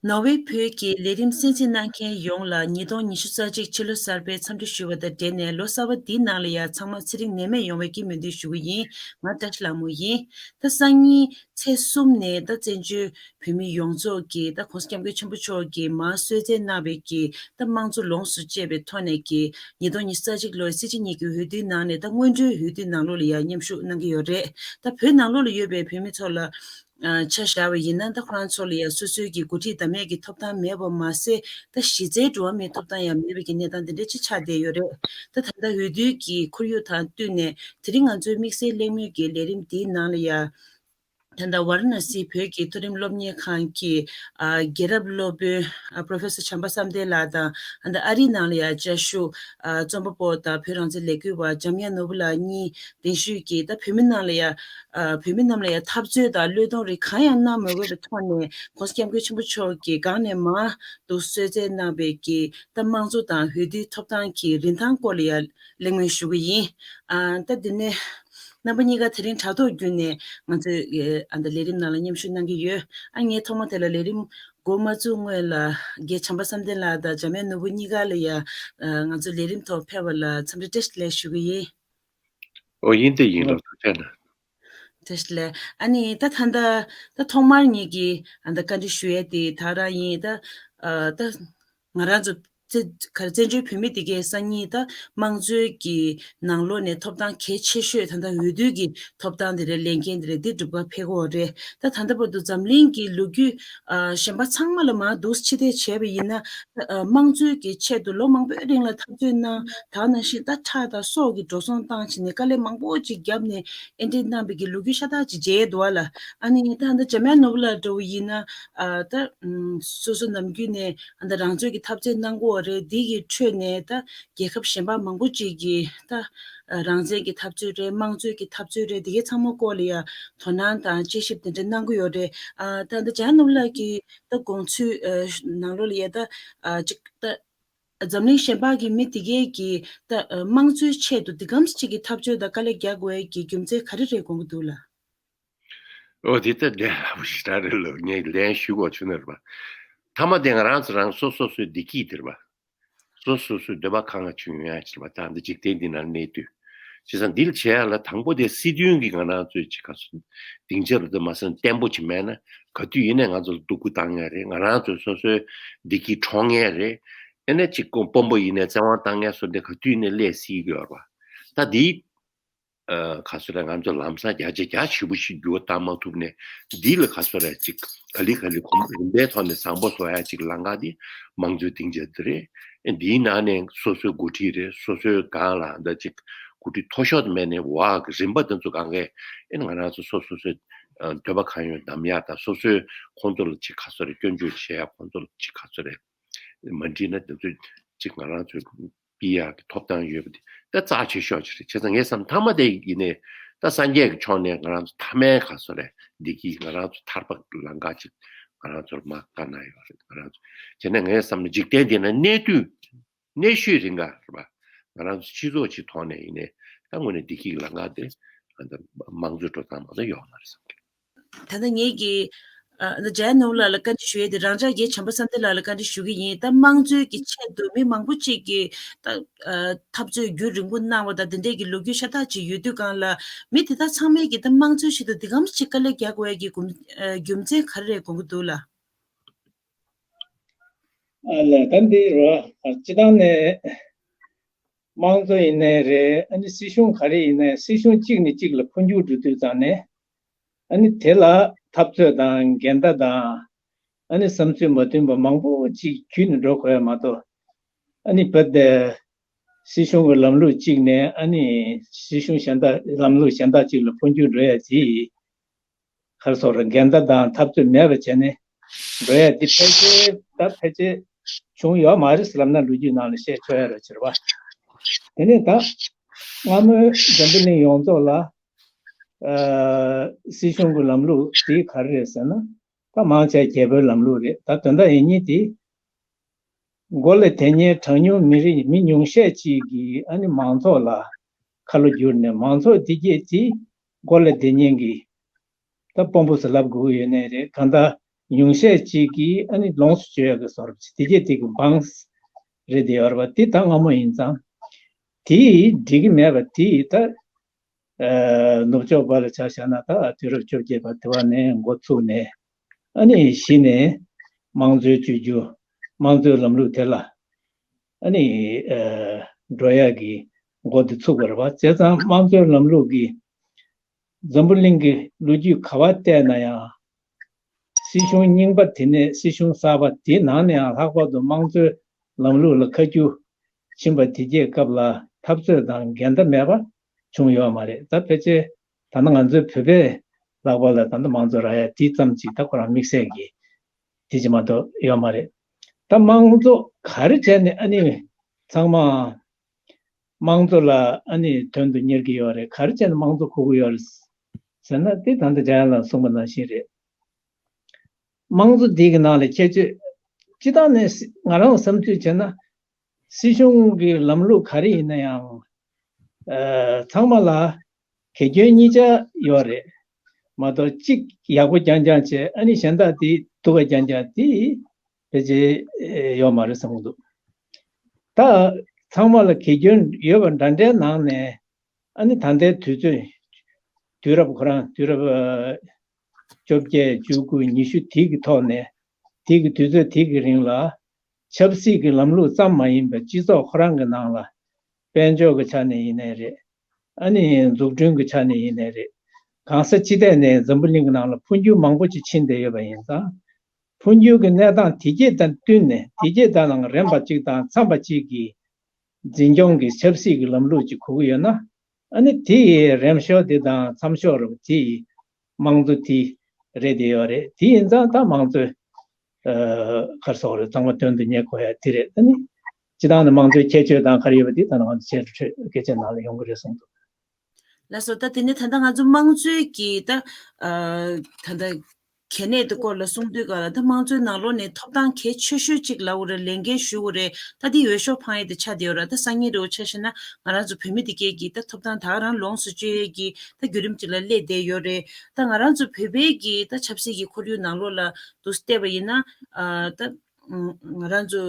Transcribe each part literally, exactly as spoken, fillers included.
ནོར་ཝེ་བོད་ཀྱི་ལས་རིམ་གསན་གཟིགས་གནང་མཁན་ཡོངས་ལ་ཉིས་སྟོང་ཉི་ཤུ་རྩ་གཅིག་ཕྱི་ལོ་གསར་པའི་འཚམས་འདྲི་ཞུ་བ་དང་འབྲེལ་ནས། ལོ་གསར་པ་འདིའི་ནང་ལ་ཡང་ཚང་མ་ཚེ་རིང་ནད་མེད་ཡོང་བའི་སྨོན་འདུན་ཞུ་གི་ཡིན། ང་བཀྲ་ཤིས་ལྷ་མོ་ཡིན། ད་སང་ཉིན་ཚེས་གསུམ་ནས་ད་བཙན་བྱོལ་བོད་མི་ཡོངས་རྫོགས་ཀྱིས་ད་༸གོང་ས་༸སྐྱབས་མགོན་ཆེན་པོ་མཆོག་གིས་མར་གསོལ་སྩལ་གནང་བའི་གི་ད་དམངས་གཙོ་ལོངས་སུ་སྤྱད་པའི་ཐོག་ནས་ཀྱི་ཉིས་སྟོང་ཉི་ཤུ་རྩ་གཅིག་ལོའི་སྲིད་སྤྱི་གཉིས་ཀྱི་འོས་བསྡུའི་ནང་ནས་ད་སྔོན་འགྲོའི་འོས་བསྡུའི་ནང་ལོགས་ལ་ཡང་མཉམ་ཞུགས་གནང་གི་ཡོད་རེད། ད་བོད་ནང་ལོགས་ལ་ཡོད་པའི་བོད་མི་ཚོ་ལ་ཨ་ཆ་བཞག་པ་ཡིན་ན། ད་ཁོ་རང་ཚོ་ལ་ཡང་སོ་སོའི་གི་འགོ་ཁྲིད་དང་མེད་ཀྱི་ཐོབ་ཐང་མེད་པ་མ་ཟད། ད་གཞི་རྩའི་འགྲོ་བ་མིའི་ཐོབ་ཐང་ཡང་མེད་པའི་གི་གནས་སྟངས་འདི་འདྲ་ཅིག་ཆགས་བསྡད་ཡོད་རེད། ད་ད་ལྟ་འོས་བསྡུའི་གི་ཁོར་ཡུག་དང་བསྟུན་ནས་དེ་རིང་ང་ཚོའི་དམིགས་བསལ་གླེང་མོལ་གྱི་ལས་རིམ་འདིའི་ནང་ལ་ཡང་། ད་ལྟ་ཝཱ་ར་ཎ་སིའི་བོད་ཀྱི་མཐོ་རིམ་སློབ་གཉེར་ཁང་གི་ཨ་རྒྱལ་རབས་སློབ་དཔོན་ཨ་Professor བྱམས་པ་བསམ་གཏན་ལགས་དང་། ཨ་ད་ཨ་རིའི་ནང་ལ་ཡང་བཅའ་བཞུགས་ཨ་རྩོམ་པ་པོ་དང་བོད་རང་བཙན་ལས་འགུལ་བ་འཇམ་དབྱངས་ནོར་བུ་ལགས་གཉིས་གདན་ཞུས་ཀྱིས། ད་བོད་མི་རྣམས་ལ་ཡང་ཨ་བོད་མི་རྣམས་ལ་ཡང་འཐབ་རྩོད་དང་བློས་གཏོང་རིགས་གང་ཡང་གནང་མ་དགོས་པའི་ཐོག་ནས། ༸གོང་ས་༸སྐྱབས་མགོན་ཆེན་པོ་མཆོག་གིས་སྒང་ནས་མར་དུ་གསོལ་སྩལ་གནང་བའི་གི་ད་དམངས་གཙོ་དང་འོས་བསྡུའི་ཐོབ་ཐང་གི་རིན་ཐང་སྐོར་ལ་ཡང་གླེང་མོལ་ཞུ་གི་ཡིན། ཨ་ད་འདི་ནས་རྣམ་པ་གཉིས་ཀ་དེ་རིང་དྲ་ཐོག་བརྒྱུད་ནས་ང་ཚོའི་ཨ་ད་ལས་རིམ་ནང་ལ་མཉམ་ཞུགས་གནང་གི་ཡོད། ཨ་ངས་ཐོག་མ་དེ་ལ་ལས་རིམ་འགོ་མ་བཙུགས་སྔོན་ལ། རྒན་བྱམས་པ་བསམ་གཏན་ལགས་དང་འཇམ་དབྱངས་ནོར་བུ་གཉིས་ཀ་ལ་ཡང་ཨ་ང་ཚོའི་ལས་རིམ་ཐོག་ཕེབས་པ་ལ་འཚམས་འདྲི་བཀྲ་ཤིས་བདེ་ལེགས་ཞུ་གི་ཡིན། ཨོ་ཡིན་དེ་ཡིན་ལ་ཐུགས་རྗེ་གནང་། བཀྲ་ཤིས་བདེ་ལེགས། ཨ་ནི་ད་ད་ལྟ་ད་ཐོག་མར་ངེད་ཀྱིས་ཨ་ད་བཀའ་འདྲི་ཞུ་ཡས་དེ་ད་རང་ཡིན། ད་ཨ་ད་ང་རང་ཚོ་བཙན་ག་རེ་བཙན་བྱོལ་བོད་མི་དེ་གའི་སང་ཉིན་ད་དམངས་གཙོའི་གི་ནང་ལོགས་ནས་ཐོབ་ཐང་གལ་ཆེ་ཤོས། ད་ལྟ་འོས་བསྡུ་གི་ཐོབ་ཐང་དེ་རེད། ལས་འགན་དེ་རེད། དེ་སྒྲུབ་གར་ཕེབས་ཀྱི་ཡོད་རེད། ད་ད་ལྟ་བར་དུ་འཛམ་གླིང་གི་ལོ་རྒྱུས་ཨ་གཞན་པ་ཚང་མ་ལ་མར་འདུག་ཕྱི་བལྟས་བྱས་པ་ཡིན་ན། ཨ་དམངས་གཙོའི་གི་ཆེད་དུ་ལོ་མང་པོའི་རིང་ལ་འཐབ་རྩོད་གནང་། ད་ནང་བཞིན་ད་ཁྲག་དང་སྲོག་གི་འགྲོ་སོང་བཏང་བྱས་ནས་དཀའ་ལས་མང་པོ་ཅིག་བརྒྱབ་ནས་ཨེ་འདྲ་གནང་བའི་གི་ལོ་རྒྱུས་ཤ་སྟག་ཅིག་མཇལ་འདུག་ཨ་ལ། ཨ་ནི་ད་ལྟ་འཇམ་དབྱངས་ནོར་བུ་ལགས་འདྲ་བོ་ཡིན་ན། ཨ་ད་ཨུམ་སོ་སོ་ནམ་རྒྱུན་ནས་ཨ་ད་རང་རྩོད་ཀྱི་འཐབ་རྩོད་གནང་གི་ཡོད་རེད། འདི་གི་ཁྲོད་ནས་ད་རྒྱལ་ཁབ་གཞན་པ་མང་པོ་ཅིག་གིས་ད་ཨ་རང་བཙན་གྱི་འཐབ་རྩོད་རེད། དམངས་གཙོའི་གི་འཐབ་རྩོད་རེད། འདི་གའི་ཚང་མ་སྐོར་ལ་ཡ་དོ་སྣང་དང་དཔྱད་ཞིབ་དེ་འདྲ་གནང་གི་ཡོད་རེད། ཨ་ད་ད་འཇམ་དབྱངས་ནོར་བུ་ལགས་ཀྱི་ད་དགོངས་ཚུལ་ཨ་ནང་ལོགས་ལ་ཡ་ད་ཨ་ཅིག་ད་འཛམ་གླིང་གཞན་པ་གི་མི་དེ་གས་ཀྱིས་ད་ཨ་དམངས་གཙོའི་ཆེད་དུ་འདི་གམ་ཅིག་གི་འཐབ་རྩོད་དང་དཀའ་ལས་རྒྱག་དགོས་ཀྱི་རྒྱུ་མཚན་ག་རེ་རེད་དགོངས་ཀྱི་འདུག་ལགས། ཨོ་དེ་ལྟ་ལས་སླ་པོ་ཞིག་རང་རེད་ལོ། ངས་ལན་ཞུ་དགོས་བྱུང་ན་རེད་པ། མཐའ་མ་དེ་ང་རང་ཚོ་རང་སོ་སོ་སོའི་བདེ་སྐྱིད་དེ་རེད་པ། སོ་སོ་སོའི་འདོད་པ་གང་ལ་བྱུང་ཡོང་ཡ་ཅིག་རེད་པ། ད་འདི་འཇིག་རྟེན་འདི་ནང་གནས་དུས། བྱས་ཙང་འདི་ལ་བྱེད་ཡ་ལ་དང་པོ་དེ་སྲིད་དོན་གྱི་ང་རང་ཚོའི་ཅིག་ག་ཚོད་སྡིངས་ཆ་རུ་དུ་མ་སོན་བརྟན་པོ་ཅིག་མེད་ན། ག་དུས་ཡིན་ནའི་ང་ཚོ་ལ་སྡུག་པོ་བཏང་ཡ་རེད། ང་རང་ཚོ་སོ་སོའི་བདེ་སྐྱིད་འཕྲོག་མཁན་རེད། ཨེ་ནས་ཅིག་དཔོན་པོ་ཡིན་ནའི་བཙན་དབང་བཏང་མཁན་སོ་དེ་ག་དུས་ནས་སླེབས་སྲིད་ཀྱི་ཡོད་རེད་པ། ད་འདི། ཨ་ག་ཚོད་རེད། ང་ཚོ་ལམ་སང་རྒྱ་ཆེ་རྒྱ་ཆེ་པོ་ཞིག་འགྱུར་བ་བཏང་མ་ཐུབ་ནས། འདི་ལ་ག་ཚོད་རེད། ཅིག་ག་ལེ་ག་ལེ་གོམ་རིམ་པའི་ཐོག་ནས་བཟང་པོ་བཟོ་ཡ་ཅིག་ལམ་ཁ་འདི་དམངས་གཙོའི་སྡིངས་ཆ་འདི་རེད། ཨེ་འདིའི་ནང་ནས་སོ་སོའི་འགོ་ཁྲིད་རེད། སོ་སོའི་སྒང་ལ་འདི་ཅིག་འགོ་ཁྲིད་མཐོ་ཤོས་དེ་མེད་ནས་འོག་གི་རིམ་པ་དེ་ཚོ་སྒང་གས་ཨེ་ང་རང་ཚོ་སོ་སོ་སོའི་ཨ་འདོད་པ་གང་ཡོད་གནང་ཡ་དང་། སོ་སོའི་ཁོང་ཚོ་ལ་ཅིག་ག་ཚོད་རེད། སྐྱོན་བརྗོད་བྱེད་ཡ། ཁོང་ཚོ་ལ་ཅིག་ག་ཚོད་རེད། མ་འགྲིག་ན་དེ་ཚོ་ཅིག་ང་རང་ཚོའི་ཕུད་ཡག་གི་ཐོབ་ཐང་ཡོད་པ་དེ་ད་རྩ་ཆེ་ཤོས་ཅིག་རེད། བྱས་ཙང་ངས་བསམ་མཐའ་མ་དེ་ཡིན་ནའི་ད་སངས་རྒྱས་ཀྱི་ཕྱོགས་ནས་ང་རང་ཚོ་མཐའ་མའི་ག་ཚོད་རེད། བདེ་སྐྱིད་ང་རང་ཚོ་ཐར་པ་ལམ་ཁ་ཅིག་ང་རང་ཚོར་མ་བཀའ་གནང་ཡོད་རེད། ང་རང་ཚོ་བྱས་ན་ངས་བསམ་ན་འཇིག་རྟེན་འདི་ན་གནས་དུས་གནས་ཤུལ་རིང་ག་རེད་པ། ང་རང་ཚོ་སྤྱི་ཚོགས་ཅིག་ཐོག་ནས་ཡིན་ནའི་ད་དངོས་གནས་བདེ་སྐྱིད་ཀྱི་ལམ་ཁ་དེ་ད་དམངས་གཙོའི་འགྲོ་སྟངས་མ་གཏོགས་ཡོད་མ་རེད་བསམ་གི། ད་ལྟ་ངེད་ཀྱིས་ཨ་ད་འཇམ་དབྱངས་ནོར་བུ་ལགས་ལ་བཀའ་འདྲི་ཞུ་ཡས་དེ་རང་ཅག་རྒན་བྱམས་པ་བསམ་གཏན་ལགས་ལ་བཀའ་འདྲི་ཞུ་གི་ཡིན། ད་དམངས་གཙོའི་གི་ཆེད་དུ་མི་མང་པོ་ཅིག་གིས་ད་ཨ་འཐབ་རྩོད་རྒྱུན་རིང་པོ་གནང་བ་དང་དེ་འདྲས་ཀྱི་ལོ་རྒྱུས་ཤ་སྟག་ཅིག་ཡོད་དུས་སྒང་ལ། མི་དེ་དག་ཚང་མས་ཀྱིས་ད་དམངས་གཙོའི་ཆེད་དུ་འདི་གམ་ཅིག་དཀའ་ལས་རྒྱག་དགོས་ཡས་ཀྱི་གོམ་ཨ་རྒྱུ་མཚན་ག་རེ་རེད་དགོངས་ཀྱི་འདུག་ལགས། ཨ་ལས་ད་འདི་རོ། སྤྱི་བཏང་ནས་དམངས་གཙོ་ཡིན་ནའི་རེད། ཨ་ནི་སྲིད་གཞུང་ག་རེ་ཡིན་ནའི་སྲིད་གཞུང་གཅིག་ནས་གཅིག་ལ་འཕོ་འགྱུར་འགྲོ་དུས་ཙང་ནས། ཨ་ནི་དེ་ལ་འཐབ་རྩོད་དང་འགལ་ཟླ་དང་། ཨ་ནི་བསམ་ཚུལ་མ་མཐུན་པ་མང་པོ་ཅིག་བརྒྱུད་ནས་འགྲོ་དགོས་ཡ་མ་གཏོགས། ཨ་ནི་བོད་དེ་སྲིད་གཞུང་གི་ལམ་ལུགས་གཅིག་ནས་ཨ་ནི་སྲིད་གཞུང་གཞན་དག་ལམ་ལུགས་གཞན་དག་ཅིག་ལ་འཕོ་འགྱུར་འགྲོ་ཡ་དེ། ག་རེ་ཟེར་དགོས་རེད། འགལ་ཟླ་དང་འཐབ་རྩོད་མེད་པ་བྱས་ནས་འགྲོ་ཡ་འདི་ཕལ་ཆེར་ད་ཕལ་ཆེར་བྱུང་ཡོད་མ་རེད་ཟེར་ལབ་ན་ལོ་རྒྱུས་ནང་ལ་བཤད་ཆོག་ཡ་རེད་ཟེར་བ། དེ་ནས་ད་སྔ་མོའི་འཛམ་བུ་གླིང་ཡོངས་རྫོགས་ལ་ཨ་སྲིད་གཞུང་གི་ལམ་ལུགས་དེ་ག་རེ་རེད་ཟེར་ན། ད་མང་ཆེ་རྒྱལ་པོའི་ལམ་ལུགས་རེད། ད་དོན་དག་ཡིན་ཉིན་དེ། མགོ་ལ་དེ་ཉིན་གྲངས་ཉུང་མི་རིགས་མི་ཉུང་ཤས་ཅིག་གིས་ཨ་ནི་མང་ཚོགས་ལ་ཁ་ལོ་བསྒྱུར་ནས། མང་ཚོགས་དེ་གས་དེ་མགོ་ལ་དེ་ཉིན་གྱི་ད་དཔོན་པོ་ཟེར་ལབ་དགོས་ཀྱི་ཡོད་ནའི་རེད། གང་ལྟར་ ཉུང་ཤས་ཅིག་གིས་ཨ་ནི་ལོངས་སུ་སྤྱོད་ཡག་གི་བཟོ་འདྲ་ཅིག་དེ་གྱད་དེ་གི་འབངས་རེད་དེ་ཡོད་རེད་པ། དེ་ད་སྔ་མོ་ཡིན་ཙང་། དེ་འགྲིག་གི་མེད་པ་དེ་ད། ཨ། ནུབ་ཕྱོགས་པ་ལ་ཆ་བཞག་ན་ད་དུས་རབས་བཅོ་བརྒྱད་པ་དེ་བ་ནས་འགོ་ཚུགས་ནས། ཨ་ནི་གཞི་ནས་དམངས་གཙོའི་བཅོས་བསྒྱུར། དམངས་གཙོའི་ལམ་ལུགས་དེ་ལ་ཨ་ནི་ཨ་འགྲོ་ཡག་གི་འགོ་དེ་ཚུགས་པ་རེད་པ། བྱས་ཙང་དམངས་གཙོའི་ལམ་ལུགས་ཀྱི་འཛམ་བུ་གླིང་གི་ལོ་རྒྱུས་ག་པར་བལྟས་ན་ཡང་། སྲིད་གཞུང་རྙིང་པ་དེ་ནས་སྲིད་གཞུང་གསར་པ་དེའི་ནང་ནས་ཡང་ལྷག་པར་དུ་དམངས་གཙོའི་ལམ་ལུགས་ལ་ཁ་བསྒྱུར་ཕྱིན་པ་དེ་གྱད་སྐབས་ལ་འཐབ་རྩོད་དང་འགལ་ཟླ་མེད་པ་བྱུང་ཡོད་མ་རེད། ད་ཕལ་ཆེར་ད་ལྟ་ང་ཚོའི་བོད་པའི་ལག་པ་ལ་ད་ལྟ་དམངས་གཙོ་རག་ཡ་དེ་ཙམ་ཅིག་ད་ཁོ་རང་དམིགས་བསལ་གྱི་དེ་ཅིག་མ་གཏོགས་ཡོད་མ་རེད། ད་དམངས་གཙོ་ག་རེ་བྱས་ནས་ཨ་ནི་ཚང་མ་དམངས་གཙོ་ལ་ཨ་ནི་དོན་དུ་གཉེར་གྱི་ཡོད་རེད། ག་རེ་བྱས་ནས་དམངས་གཙོ་དགོས་ཀྱི་ཡོད་རེད་ཟེར་ན། དེ་ད་ལྟ་འཇམ་དབྱངས་ལགས་གསུངས་པ་ནང་བཞིན་རེད། དམངས་གཙོ་འདི་གི་ནང་ལ་ཁྱད་ཆོས་སྤྱིར་བཏང་ནས་སྲི- ང་རང་བསམ་ཚུལ་བྱས་ན། སྲིད་གཞུང་གི་ལམ་ལུགས་ག་རེ་ཡིན་ན་ཡང་། ཨ། ཚང་མ་ལ་དགེ་སྐྱོན་གཉིས་ཆ་ཡོད་རེད་མ་གཏོགས། གཅིག་ཡག་པོ་རྐྱང་རྐྱང་བྱས། ཨ་ནི་གཞན་དག་དེ་སྡུག་པ་རྐྱང་རྐྱང་དེ་ཕལ་ཆེར་ཡོད་མ་རེད་བསམ་གྱི་འདུག། ད་ཚང་མ་ལ་དགེ་སྐྱོན་ཡོད་པ་འདྲ་འདྲའི་ནང་ནས། ཨ་ནི་ད་ལྟའི་དུས་ཚོད། དུས་རབས་ཁོ་རང་དུས་རབས་བཅོ་བརྒྱད། བཅུ་དགུ། ཉི་ཤུ་དེ་གི་ཐོག་ནས། དེ་གི་དུས་ཚོད་དེ་གི་རིང་ལ། ཆབ་སྲིད་ཀྱི་ལམ་ལུགས་ཙམ་མ་ཡིན་པར་སྤྱི་ཚོགས་ཁོ་རང་གི་ནང་ལ། དཔལ་འབྱོར་གྱི་ཆ་ནས་ཡིན་ནའི་རེད། ཨ་ནི་འཛུགས་སྐྲུན་གྱི་ཆ་ནས་ཡིན་ནའི་རེད། གང་ས་ཅི་ཐད་ནས་འཛམ་བུ་གླིང་གི་ནང་ལ་འཕོ་འགྱུར་མང་པོ་ཅིག་ཕྱིན་བསྡད་ཡོད་པ་ཡིན་ཙང་། འཕོ་འགྱུར་གྱི་གནས་སྟངས་དེ་གྱད་དང་བསྟུན་ནས། དེ་གྱད་དང་རན་པ་ཅིག་དང་འཚམ་པ་ཅིག་གི་འཛིན་སྐྱོང་གི་ཆབ་སྲིད་ཀྱི་ལམ་ལུགས་ཅིག་དགོས་ཀྱི་ཡོད་ན། ཨ་ནི་དེ་ཡི་རན་ཤོས་དེ་དང་འཚམ་ཤོས་རུ་དེ་ཡི་དམངས་གཙོ་དེ་རེད་དེ་ཡོད་རེད། དེ་ཡིན་ཙང་ད་དམངས་གཙོའི་ཨ་ག་རེ་ཟེར་དགོས་རེད། ཚང་མ་དོན་དུ་གཉེར་དགོས་ཡ་དེ་རེད། ཨ་ནི་སྤྱིར་བཏང་ནས་དམངས་གཙོའི་ཁྱད་ཆོས་དང་ག་རེ་ཡོད་པ་དེ་ད་ང་ཚོ་ཆེད་དུ་འཕྲོས་སྐད་ཆའི་ནང་ལ་ཡོང་གི་རེད་གསུངས་འདུག། ལགས་སོ། ད་དེ་ནས་ད་ལྟ་ང་ཚོ་དམངས་གཙོའི་གི་ད་ཨ་ད་ལྟ་གལ་གནད་དེ་སྐོར་ལ་གསུང་དུས་ག་ལ། ད་དམངས་གཙོའི་ནང་ལོགས་ནས་ཐོབ་ཐང་གལ་ཆེ་ཤོས་གཅིག་ལབ་དགོས་རེད། ལས་འགན་ཞུ་དགོས་རེད། ད་དེ་འོས་ཤོག་འཕང་ཡས་དེ་ཆགས་བསྡད་ཡོད་རེད། ད་སང་ཉིན་རེ་བོ་ཆ་བཞག་ན་ང་རང་ཚོ་བོད་མི་དེ་གས་ཀྱི་ད་ཐོབ་ཐང་ད་ག་རང་ལོངས་སུ་སྤྱོད་ཡས་ཀྱི་ད་བརྒྱུད་རིམ་གཅིག་ལ་སླེབས་བསྡད་ཡོད་རེད། ད་ང་རང་ཚོ་བོད་པའི་གི་ད་ཆབ་སྲིད་ཀྱི་ཁོར་ཡུག་ནང་ལོགས་ལ་འདུག་བལྟས་པ་ཡིན་ན། ཨ་ད་ང་རང་ཚོ་